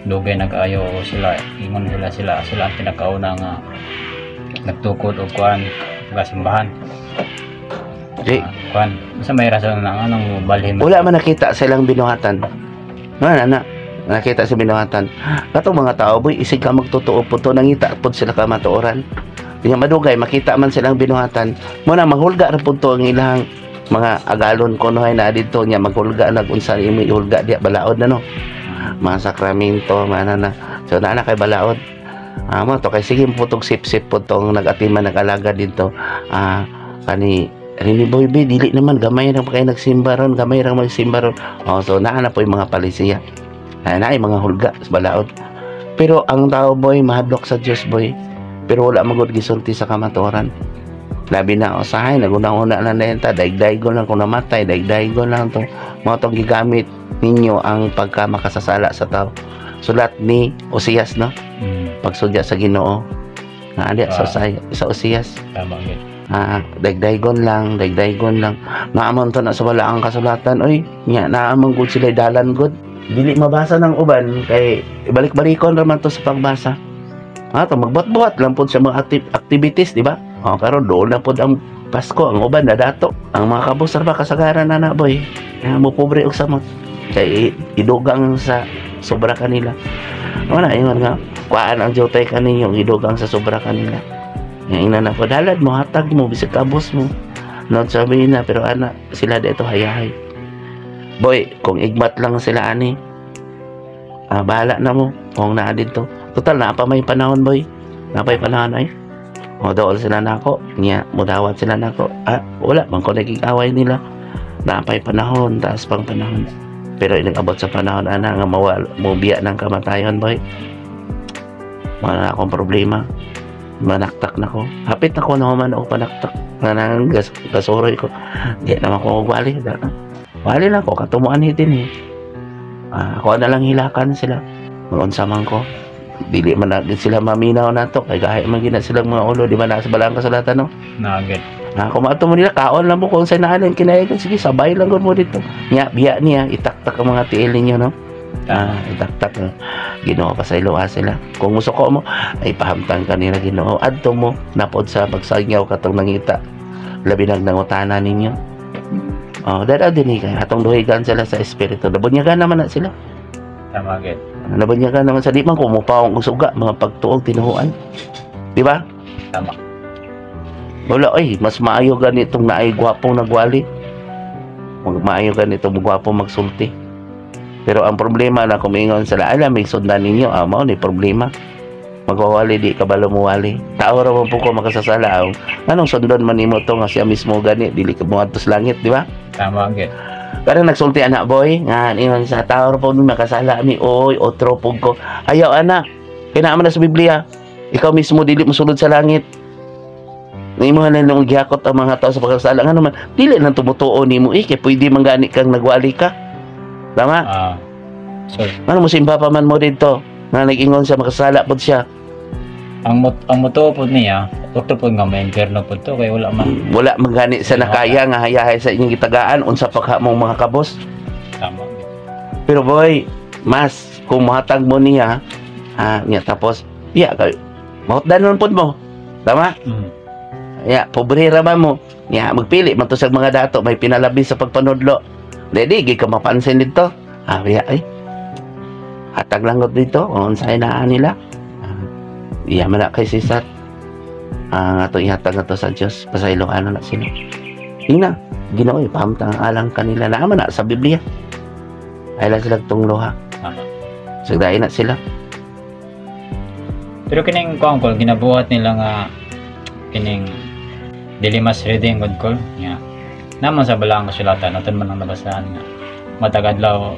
dugay nag-ayo o sila ingon sila sila sila ang pinakauna nga nagtukod og kuan sa simbahan. Di, Kuan, unsa may rason na anong mobalhin? Wala man nakita sa ilang binuhatan. Wala na. Nakita sa binuhatan. Katong mga tao, boy, isig ka magtotoo po to, nangita po sila ka matuoran. Nga madugay, makita man silang binuhatan. Muna, manghulga ra po to ang ilang mga agalon kunohay na dito niya, maghulga nag unsa imo ihulga diya, balaod na, no, mga sakramento mana na. So naa na kay balaod mo to kay sige putog sip-sip po tong nag-atiman, nag-alaga dito, kani Rini Boy B, dili naman gamay ra pa kay nagsimba ron, gamay ra magsimba ron. Oh, so naa na po yung mga palisiya. Na na mga hulga sa balaod. Pero ang tao, boy, mahadlok sa Dios, boy. Pero wala magud gisulti sa kamatuoran. Labi na usahay naguna-una na na ta, daigdaigon lang kung namatay, daigdaigon lang to. Mao tong gigamit ninyo ang pagka makasasala sa tao. Sulat ni Osias, no? Pagsudya sa Ginoo. Naa diya sa sa Osias. Tama gyud. Daigdaigon lang, daigdaigon lang. Naamon to na sa wala ang kasulatan, oy. Nya naamon gud sila dalan gud. Dili mabasa ng uban kay ibalik-balikon ra man to sa pagbasa. To magbuhat-buhat lang pud sa mga activities, di ba? Oh, karon doon na pud ang Pasko, ang uban na dato. Ang mga kabus ra ba kasagaran na na, boy. Mo pobre og samot. Kay idugang sa sobra kanila. Wala ingon nga kuan ang jutay kaninyo, idugang sa sobra kanila. Nga ina na po, dalad mo, hatag mo, bisag kabos mo. Not sabihin na, pero ana, sila dito hayahay. Boy, kung igmat lang sila ani, bahala na mo kung naa dito. Total, naa pa may panahon, boy. Naa pa may panahon ay. O, dool sila nako. Nya, mudawat sila nako. Wala, man ko naging-away nila. Naa pa'y panahon, taas pang panahon. Pero inag-abot sa panahon, ana, nga mawal, mubiya ng kamatayon, boy. Wala na akong problema. Manaktak na ko. Hapit na ko na human ako panaktak. Nga nang gasuroy ko. Di naman ko wali. Wali lang ko. Katumuan din eh. Ako na lang hilakan sila. Magunsa man ko. Dili man na sila maminaw na to. Kay gahi man gina silang mga ulo. Di ba nasa balang kasulatan, no? Na gyud. Kung maato mo nila, kaon lang mo kung sa naalin kinayagan. Sige, sabay lang gud mo dito. Nya, biya niya, itaktak ang mga tiil ninyo, no? Itaktak. Ginoo, pasayloa sila. Kung musuko mo, ay pahamtang kanila Ginoo. Adto mo, napod sa pagsagyaw katong nangita. Labi nag nangutana ninyo. Oh, dada din eh, kay atong duhigan sila sa espiritu. Nabunyagan naman na sila. Tama gyud. Nabunyagan naman sa di man kumupaong usuga, mga pagtuog tinuhuan. Di ba? Tama. Wala ay, mas maayo ganitong naay gwapong nagwali. Maayo ganitong gwapong magsulti. Pero ang problema na kung ingon sila, alam, may sundan ninyo, mao ni problema. Magwawali, di ka ba lumuwali? Tao ra man po ko makasasala. Anong sundon man nimo to nga siya mismo gani, dili ka moadto sa langit, di ba? Tama gyud. Pero nagsulti anak, boy, nga ingon sa tao ra po mi makasala mi, oy, otro pug ko. Ayaw ana. Kay naa man na sa Biblia. Ikaw mismo dili mo sulod sa langit. Nimo na nung gihakot ang mga tao sa pagkasala nga naman, dili lang tumutuo nimo eh, kay pwede man gani kang nagwali ka. Tama? So Ano mo simba pa man mo dito? Nga nag-ingon siya makasala pod siya. Ang mutuo pod niya, otro pod nga may impyerno pod to kay wala man. Wala man gani sa nakaya nga hayahay sa inyong gitagaan unsa pa ka mong mga kabos. Tama. Pero boy, mas kung mohatag mo niya, niya tapos iya kay mahutdan man pod mo. Tama? Ya, pobre ra man mo. Ya, magpili man to sa mga dato may pinalabi sa pagpanudlo. Di di ka mapansin dito. Ya ay. Hatag lang gud dito, unsay naa nila. Iya man na kay Cesar. Nga to ihatag na to sa Dios, pasayloan na sila. Ina, Ginoo ipahamtang ang alang kanila naa man na sa Biblia. Ay lang sila tungloha. Tama. Sagdain na sila. Pero kining kuan ko ginabuhat nila nga kining dili mas reading good call nga naman sa balaang kasulatan aton man ang nabasahan nga matag adlaw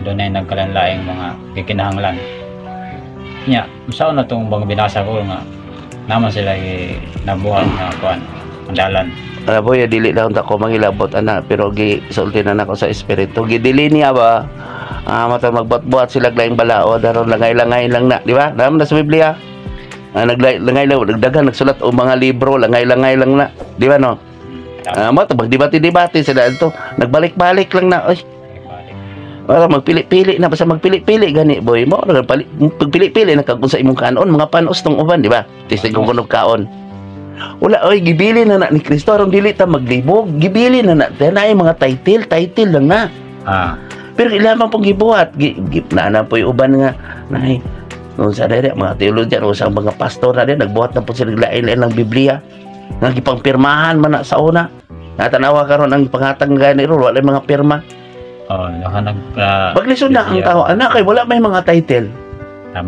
dunay nagkalanlaing mga gikinahanglan nya usaon na tong bang binasa ko nga naman sila nabuhat nga kuan ang dalan. Boy, dili lang ta ko mangilabot ana, pero gi sulti na nako sa espiritu. Gidili niya ba? Mata magbuhat-buhat sila laing balaod aron langay-langay lang na, di ba? Naman na sa Biblia. Naglangay lang, nagdagan nagsulat og mga libro, langay-langay lang na, di ba, no? Mo to magdebate-debate sila ito. Nagbalik-balik lang na. Oy, Balik. para magpili-pili na, basta magpili-pili gani, boy, mo ra pagpili-pili na kag sa imong kanon, mga panos tong uban, di ba? Tisig kung kunog kaon. Wala oy, gibili na na ni Kristo aron dili ta maglibog. Gibili na na na ay mga title, title lang na. Pero ila man pong gibuhat, gi, gi, na na po yung uban nga nay no sa dere mga theologian o sa mga pastor na din nagbuhat na po sila lain-lain ng Biblia nga gipangpirmahan man na sa una. Natanawa karon ang pangatag gani ro, wala mga pirma. Oh, naka nag Maglisod na ang Biblia. Tao ana kay wala may mga title.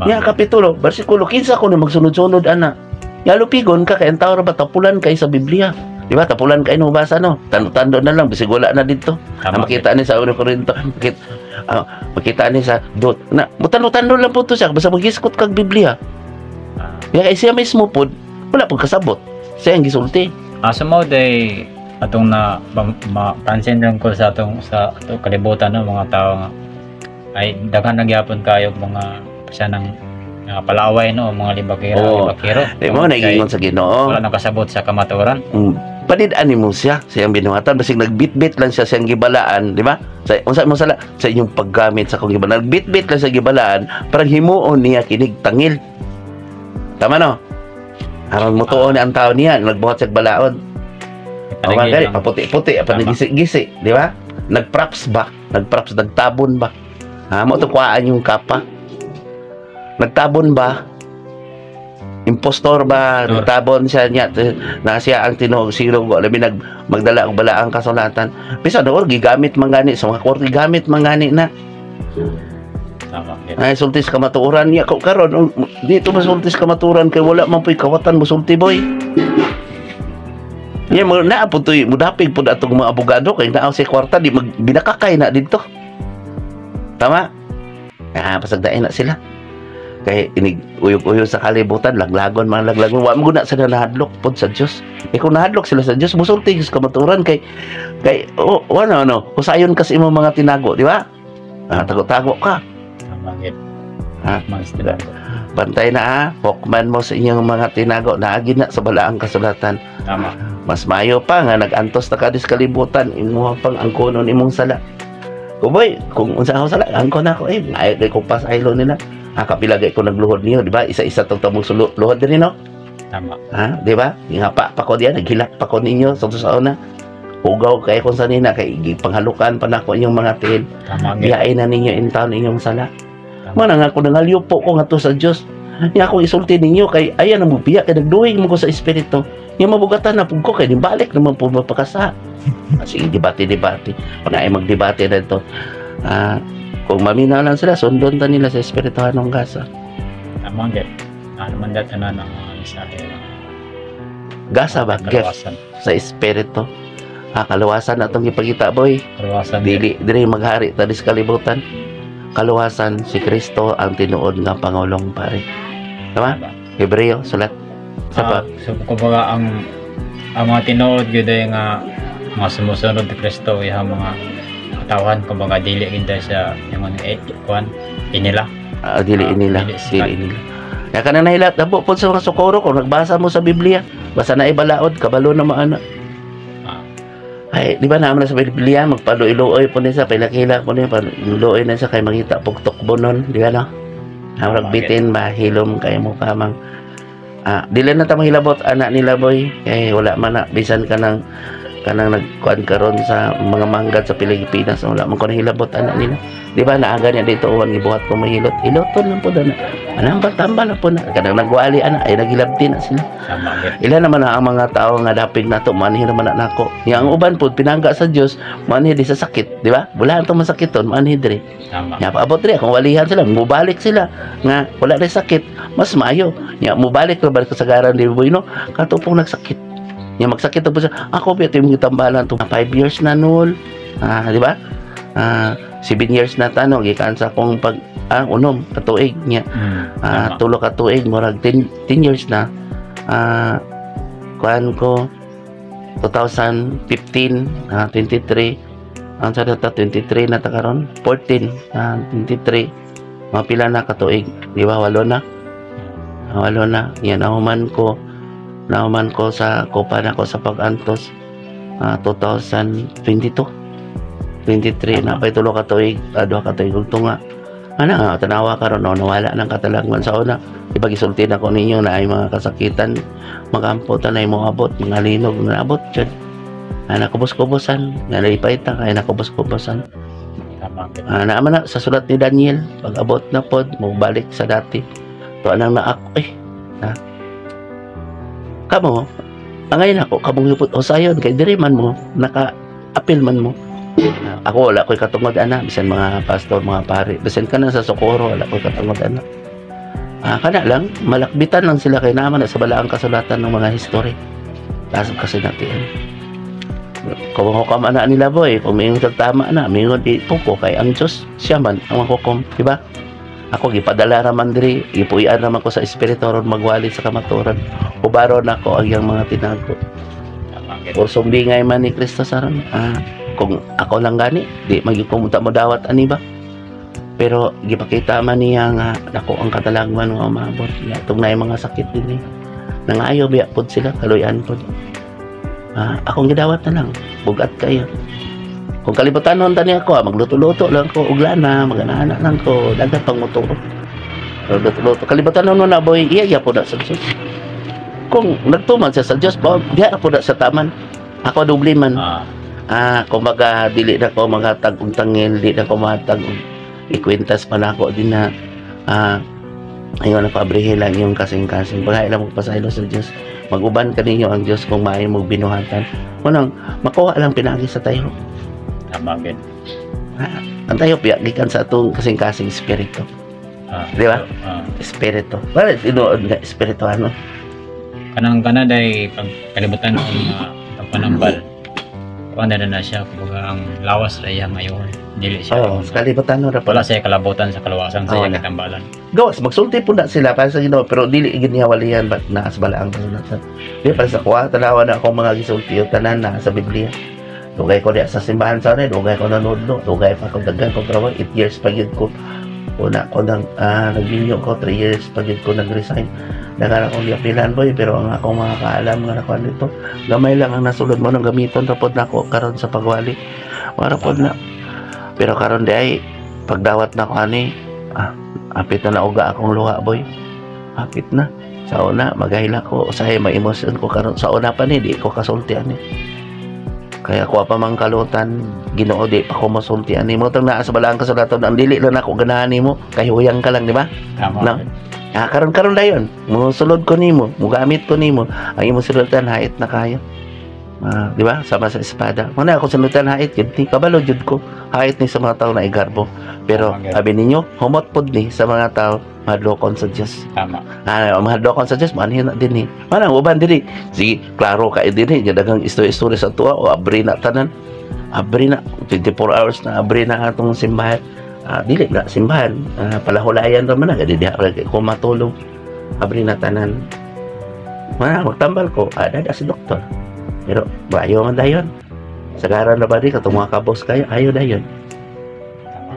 Nya kapitulo, bersikulo, kinsa ko na magsunod-sunod ana. Nga lupigon ka kay ang tao ra ba, tapulan kay sa Biblia. Di ba? Tapulan kay no basa, no. Tando-tando na lang bisig wala na dito. Tama. Ang makita ni sa 1 Corinto, makita ni sa dot. Na mutando-tando lang po to siya basta magiskot kag Biblia. Ya kay siya mismo pod wala pud kasabot. Siya ang gisulti. So mao day atong na mapansin lang ko sa atong kalibutan, no, mga tao nga ay daghan na gyapon kayo mga siya ng mga palaway, no, mga libakera, libakero. Di mo Kay naigingon sa Ginoo. wala nakasabot sa kamatuoran. Panid-an mo siya, siyang binuhatan, basig nagbitbit lang siya siyang gibalaan, di ba? Sa unsa mo sala sa inyong paggamit sa akong gibalaan. Nagbitbit lang sa gibalaan, parang himuon niya kinig tangil. Tama, no? Aron mutuon ni ang tao niya, nagbuhat siya balaod. O Panigid gani, lang. paputi-puti, panigisi-gisi, di ba? Nagprops ba? Nagprops, nagtabon ba? Ha, mo to kuhaan yung kapa. Nagtabon ba? Impostor ba? Impostor. Nagtabon siya niya. Na siya ang tinuog silong ko. Labi nag magdala og balaang kasulatan. Bisa doon, gigamit man gani sa mga korte, gigamit man gani na. Tama. Ay, sulti sa kamatuoran niya. Kung karon, oh, dito masulti sa kamatuoran kay wala man po'y kawatan mosulti, boy. Ya mo na po to'y mudapig po atong mga abogado kay naa si kwarta, di mag binakakay na didto. Tama? Pasagdain na sila. Kay inig uyog-uyog sa kalibutan, laglagon mga laglagon, wa mo guna sila nahadlok pod sa Dios. Eh kung nahadlok sila sa Dios, musulti sa kamatuoran kay oh, ano no, usayon ka sa imong mga tinago, di ba? Tago-tago ka. Tama gid. Ha? Mga sila. Bantay na ha, hukman mo sa inyong mga tinago, naagi na sa balaang kasulatan. Tama. Mas mayo pa nga nag-antos na ka dis kalibutan, imuha pang angkonon imong sala. Kuboy, kung unsa ako sala, angkon ako eh, ay kay ko pasaylo nila. Kapila gay ko nagluhod niyo, di ba? Isa-isa tong tamong luhod diri, no? Tama. Ha, di ba? Nga pa pa ko diyan, naghilak pa ko ninyo sa una. Hugaw kay kung sa nina kay gipanghalukan pa nako inyong mga tiil. Tama gid. Biyain na ninyo in taon inyong sala. Tama. Mana nga ko nangalyo po ko ngadto sa Dios. Nya akong isulti ninyo kay ayan ang mubiya kay nagduhing mo ko sa espiritu. Nya mabugatan na pud ko kay nibalik naman po mapakasa. Sige, debate debate. Wala ay magdebate na ito. Kung maminaw lang sila, sundon ta nila sa espirituhanong gasa. Tama gid. Ano man dat tanan ang mga mensahe. Gasa ba? Gift Kaluwasan. Sa espiritu. Kaluwasan atong gipakita, boy. Kaluwasan gid. Dili diri maghari ta sa kalibutan. Kaluwasan si Kristo ang tinuod nga pangulong pare. Tama? Tama. Hebreo sulat. Sa pa. So kumbaga ang mga tinuod gyud ay nga mga sumusunod ni Kristo ihang mga katawhan, kumbaga dili gid sa yung kuan inila. Dili inila, dili sila. Dili inila. Ya kanang nahilat dabo pod sa mga sukuro kung nagbasa mo sa Biblia, basta na ibalaod kabalo na maana. Ay, di ba naman na sa Biblia magpaluiluoy po niya sa pilakila po niya paluiluoy na sa kay mangita pog tukbo nun, di ba, no? Amrag bitin ba hilom kay mo ka mang dili na ta mahilabot anak nila, boy, kay wala man na bisan kanang nagkuan karon sa mga manggad sa Pilipinas, wala man ko nahilabot anak nila, di ba? Naaga niya dito uwan gibuhat ko mahilot hiloton lang po na anang tambal lang po na kanang nagwali ana ay naghilabti na sila. Tama gid. Ila naman na ang mga tao nga dapig nato, manhi naman na nako. Yang ang uban pud pinangga sa Dios, manhi di sa sakit, di ba? Wala ang masakiton, manhi diri. Tama. Nya paabot diri kung walihan sila, mubalik sila nga wala rin sakit, mas maayo. Nya mubalik ra balik kasagaran di boy, no, katupong nagsakit. Nya magsakit na po siya. Ako ba yung gitambalan to 5 years na nul. Di ba? 7 years na tano gikan sa akong pag unom katuig niya. Tama. Tulo ka tuig, murag 10, 10 years na. Kuan ko 2015, 23, ang sa data 23 na ta karon, 14, 23, mga pila na katuig, di ba? Walo na. Walo na. Yan, nahuman ko sa kupa na ko sa pag-antos, 2022, 23 na pa, tulo ka tuig, duha ka tuig ug tunga. Ana nga tanawa karon, no, nawala ng katalagman sa una. Ipagisulti na ko ninyo na ay mga kasakitan magampo tanay mo abot, mga linog na abot jud. Ay nakubos-kubosan, nga nalipay ta kay nakubos-kubosan. Tama gyud. Ah, naa man na sa sulat ni Daniel, pag abot na pod, mo balik sa dati. To anang naak eh. Ha? Kamo, angay nako kamong hipot usayon kay diri man mo naka apil man mo. Ah, ako wala ko'y katungod ana, bisan mga pastor, mga pare, bisan ka na sa Socorro, wala ko'y katungod ana. Ah, kana lang malakbitan lang sila kay naman na sa balaang kasulatan ng mga history. Taas kasi natin. Kung hukom ana nila, boy, kung mingon kag tama na, mingon di ko kay ang Diyos siya man ang hukom, di ba? Ako gipadala ra man diri, gipuy-an ra man ko sa espiritu aron magwali sa kamaturan. Ubaron ako ang iyang mga tinago. Tama gyud. Or sumbingay man ni Kristo sa ron. Ah, kung ako lang gani, di magyud ko mo dawat ani ba? Pero gipakita man niya nga dako ang katalagman nga umabot. Atong naay mga sakit din eh. Nangayo biya pod sila, kaluyan pod. Ah, akong gidawat na lang, bugat kayo. Kung kalibutan nun tani ako, magluto-luto lang ko, ugla na, mag-ana lang ko, dagat pang motor. Pero luto-luto. Kalibutan nun na, boy, iya iya po na sa Diyos. Kung nagtuman siya sa Diyos, ba, diya na po na sa taman. Ako doble man. Ah, kumbaga dili na ko maghatag og tangil, di na ko mahatag og ikwintas pa na ako din na ayon ako abrihin lang yung kasing-kasing. Paghay lang magpasaylo sa Diyos. Mag-uban kaninyo ang Diyos kung maayo mong binuhatan. Unang, makuha lang pinagi sa tayo. Tama gyud. Ang tayo piya gikan sa atong kasing-kasing espiritu. Di ba? Espiritu. Wala tinuod nga espiritu ano. Kanang kana day pag kalibutan ng mga pagpanambal. Kuan na na siya, kumbaga ang lawas ra iya ngayon. Dili siya. Oo, sa kalibutan ra Wala siya kalabutan sa kalawasan sa Oo iyang na. katambalan. Gawas magsulti po na sila para sa Ginoo, pero dili gid niya walihan ba't naa sa balaang kasulatan. Di para sa kuha tanawa na akong mga gisulti o tanan na sa Biblia. Dugay ko diya sa simbahan sa una, dugay ko nanudlo, dugay pa ko daghan ko trabaho, 8 years pa gyud ko. Una ko nang nagminyo ko, 3 years pa gyud ko nag-resign. Daghan akong giapilan, boy, pero ang akong mga kaalam nga nakuha dito, gamay lang ang nasulod mo nang gamiton ra pod nako karon sa pagwali. Wala pod na. Pero karon di ay pagdawat na ko ani, apit na nauga akong luha, boy. Apit na. Sa una, magahila ko, usahay ma-emosyon ko karon. Sa una pa ni, di ko kasulti ani. Kaya kuha pa mang kalutan, Ginoo, di pa ko masulti ani mo. Tang naa sa balaang kasulatan, ang dili lang ako ganahan nimo, kay huyang ka lang, di ba? Tama. No. Ah, karon karon dayon. Mosulod ko nimo, mogamit ko nimo. Ang imong sulutan hait na kayo. Ah, di ba? Sama sa espada. Muna ako sulutan hait gid ni kabalo jud ko. Hait ni sa mga tao na igarbo. Pero Tama, gyud. abi ninyo, humot pod ni sa mga tao mahadlokon sa Dios. Tama. Ah, mahadlokon sa Dios, maanhin na din ni. Manang uban diri. Sige, klaro kay dinhi, daghang istorya-istorya sa tuwa o abri na tanan. Abri na 24 hours na abri na atong simbahan. Ah, dili na simbahan, palahulayan ra man na gadi diha ra kay ko matulog. Abri na tanan. Mana magtambal ko, dada si doktor. Pero bayo man dayon. Sagaran na ba di katong mga kabos kayo, ayo dayon. Tama.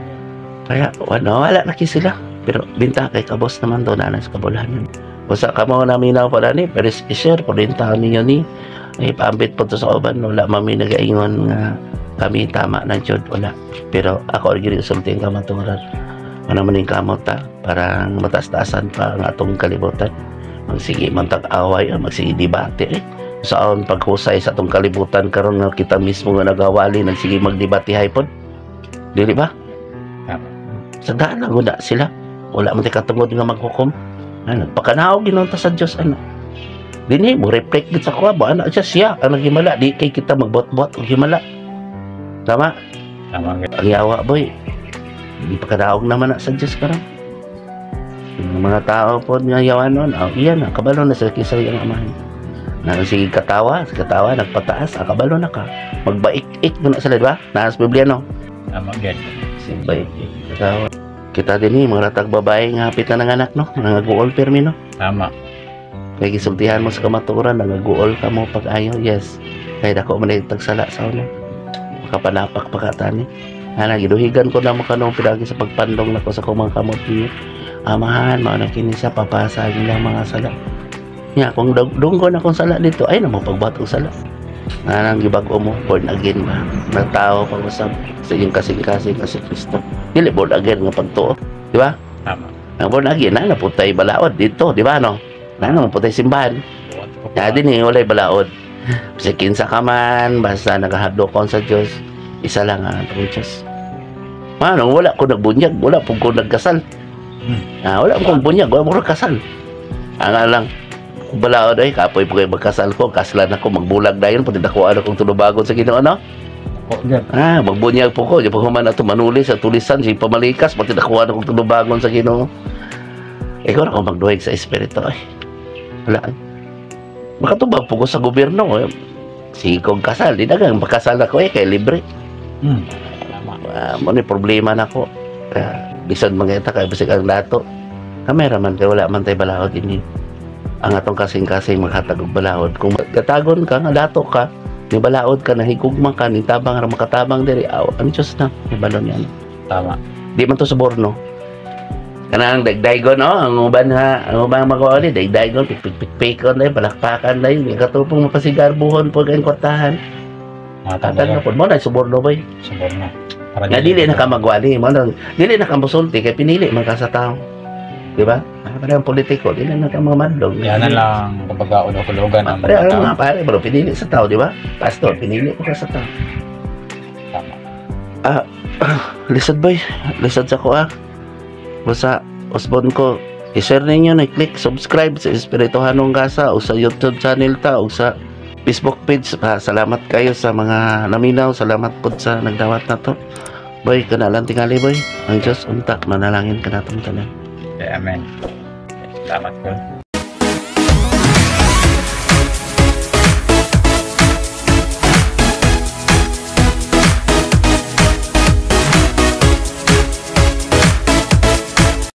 Kaya wala, wala na sila. Pero binta kay kabos naman do na sa kabulanan. Usa ka mo naminaw pa ni, pero i-share po rin tao ninyo ni. Ay paambit po to sa uban, wala mami nagaingon nga kami tama na jud, wala. Pero ako gid sulti ang kamaturan. Ano man yung kamot ta para mataas-taasan pa ang atong kalibutan. Magsige man tag-away, magsige debate eh. Saan paghusay sa atong kalibutan karon nga kita mismo nga nagawali nagsige magdebate pod. Dili ba? Tama. Sagdaan na guna sila. Wala man tay katungod nga maghukom. Ano, nagpakanaog ginoon ta sa Dios ano. Dinhi mo reflect gid sa kuha ba ana siya siya ang naghimala, di kay kita magbuot-buot og himala. Tama? Tama. Ang yawa, boy. Di pakadaog naman na sa Dios karon. Ang mga tao po nga yawa nun, oh, iyan na, kabalo na sa kisay ang amahan. Na sige katawa, katawa nagpataas, ah, kabalo na ka. Magbaik-ik mo na sila, di ba? Nasa Biblia no. Tama gyud. Si baik-ik katawa. Kita din eh, mga ratag babae nga hapit na nanganak no, nangaguol pirmi no. Tama. Kaya gisultihan mo sa kamatuoran, nangaguol ka mo pag ayaw, yes. Kay dako man ay tagsala sa una. Makapanapak pa ka tani. Ana giduhigan ko na mo kanong pidagi sa pagpandong nako sa akong mga kamot niyo. Amahan, mao na kini siya papasa ang ilang mga sala. Nya kung dunggon akong sala dito, ay na mo pagbato sala. Anang gibag-o mo, born again ba? Nagtao pa usab sa iyong kasing-kasing kasi Kristo. Dili born again nga pagtuo, di ba? Tama. Ang born again na naputay balaod dito, di ba no? Na naputay simbahan. Ya din eh, walay balaod. Basta kinsa ka man, basta nagahadlokon sa Dios, isa lang ang atong Diyos. Mano, wala ko nagbunyag, wala po ko nagkasal. Ah, wala ko bunyag, wala ko nagkasal. Ang lang, balaod ay, kapoy po kayo magkasal ko, kaslan ako, magbulag dayon, pati nakuha na kong tulubagon sa Ginoo, no? Ah, magbunyag po ko, di pa human ato manuli sa tulisan, si pamalikas, pati nakuha na kong tulubagon sa Ginoo. Ikaw na ako magduhig sa espiritu ay. Wala. Ay. Makatubag po ko sa gobyerno. Eh. Sige kong kasal, di dagang makasal ako eh, kay libre. Tama. Ah, mo ni problema na ko. Kaya, bisan mga ita kay bisag ang dato. Kamera man kay wala man tay balaod ini. Ang atong kasing-kasing maghatag og balaod. Kung gatagon ka nga dato ka, ni balaod ka nahigugma ka ni tabang ra makatabang diri aw ang Diyos na ibalo niya. Tama. Di man to suborno. Kanang dagdaygon oh, ang uban ha, ang uban magawa ni dagdaygon pikpik pikpikon dai palakpakan dai katupong mapasigarbuhon po kay kwartahan. Mga Hatag na tama. po mo na suborno boy. Suborno. Para Nga dili na ka magwali mo nang dili na ka mosulti kay pinili man ka sa tao. Di ba? Ah, pare ang politiko, dili na ka mamadlong. Yan na lang, kumbaga, ulog-ulogan ang Pare mga ang tao. mga pare, pero pinili sa tao, di ba? Pastor, pinili ko ka sa tao. Tama. Ah, lisod boy, lisod sa ko ah. Basta usbon ko, i-share ninyo na i-click subscribe sa Espirituhanong Gasa o sa YouTube channel ta o sa Facebook page. Ah, salamat kayo sa mga naminaw, salamat po sa nagdawat na to. Boy, kanalan tingali boy. Ang Diyos unta manalangin kanatong tanan. Okay, amen. Salamat ko.